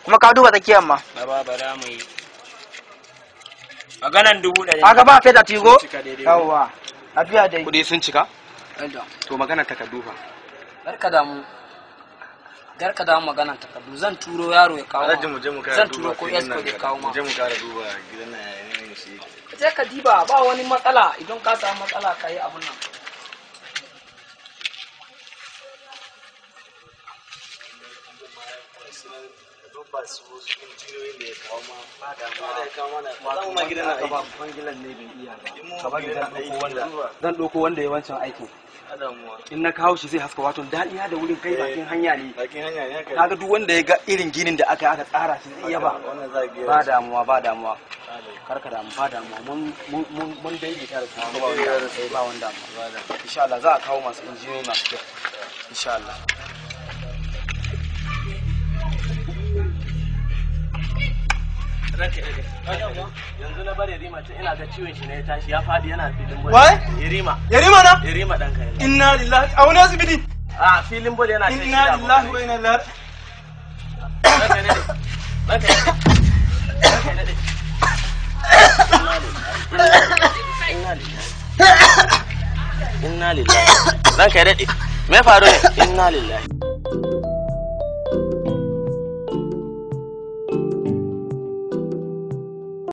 Kuma ka duba tsakiyar ma. Baba ba za mu yi. Maganan 100,000. Kaga ba fet a ciki ko? Cika daidai. Yawwa. Lafiya dai. Kuɗi sun cika? To magana takardu fa. Barka da mu. Garka da maganan takardu zan turo yaro ya kawo Alhaji ma. mu je mu kara Zan duba turo ko filin esco nan. ya kawo ma. Mu je mu kara duba gidan nan yayin shi yake. Sai ka diba ba wani matsala idan ka samu matsala ka yi abun nan. Duba su injiniyoyin da ya kawo ma ba damuwa. Da ya kawo mana. Za mu ma gidan nan aiki. Kwangilan ne bai iya ba. Ka bari zan ɗauko wanda. Zan ɗauko wanda ya wancan aikin. Ba damuwa. In na kawo shi zai haska wato daɗi da wurin kai bakin hanya ne. Bakin hanya ne haka. Kaga duk wanda ya ga irin ginin da aka aka tsara shi zai iya ba. Wannan za a gera Ba shi. damuwa ba damuwa. Karka damu ba damuwa mun mun mun mun daidaita da su ba wanda sai ba wanda damuwa. Insha Allah za a kawo masu injiniyoyi masu kyau. Insha Allah. Yanzu na bari Yarima tun ina ga ciwon shi ne ya tashi ya faɗi yana filin bol. Wai? Yarima. Yarima na? Yarima ɗanka yana. Inna lillahi a wani asibiti. A filin bol yana shan Inna shida. lillahi wa inna ilaihi. Ranka ya daɗe. Ranka ya daɗe. Ranka ya daɗe. Inna lillahi. Inna lillahi. Ranka ya daɗe. Me faru ne? Inna lillahi.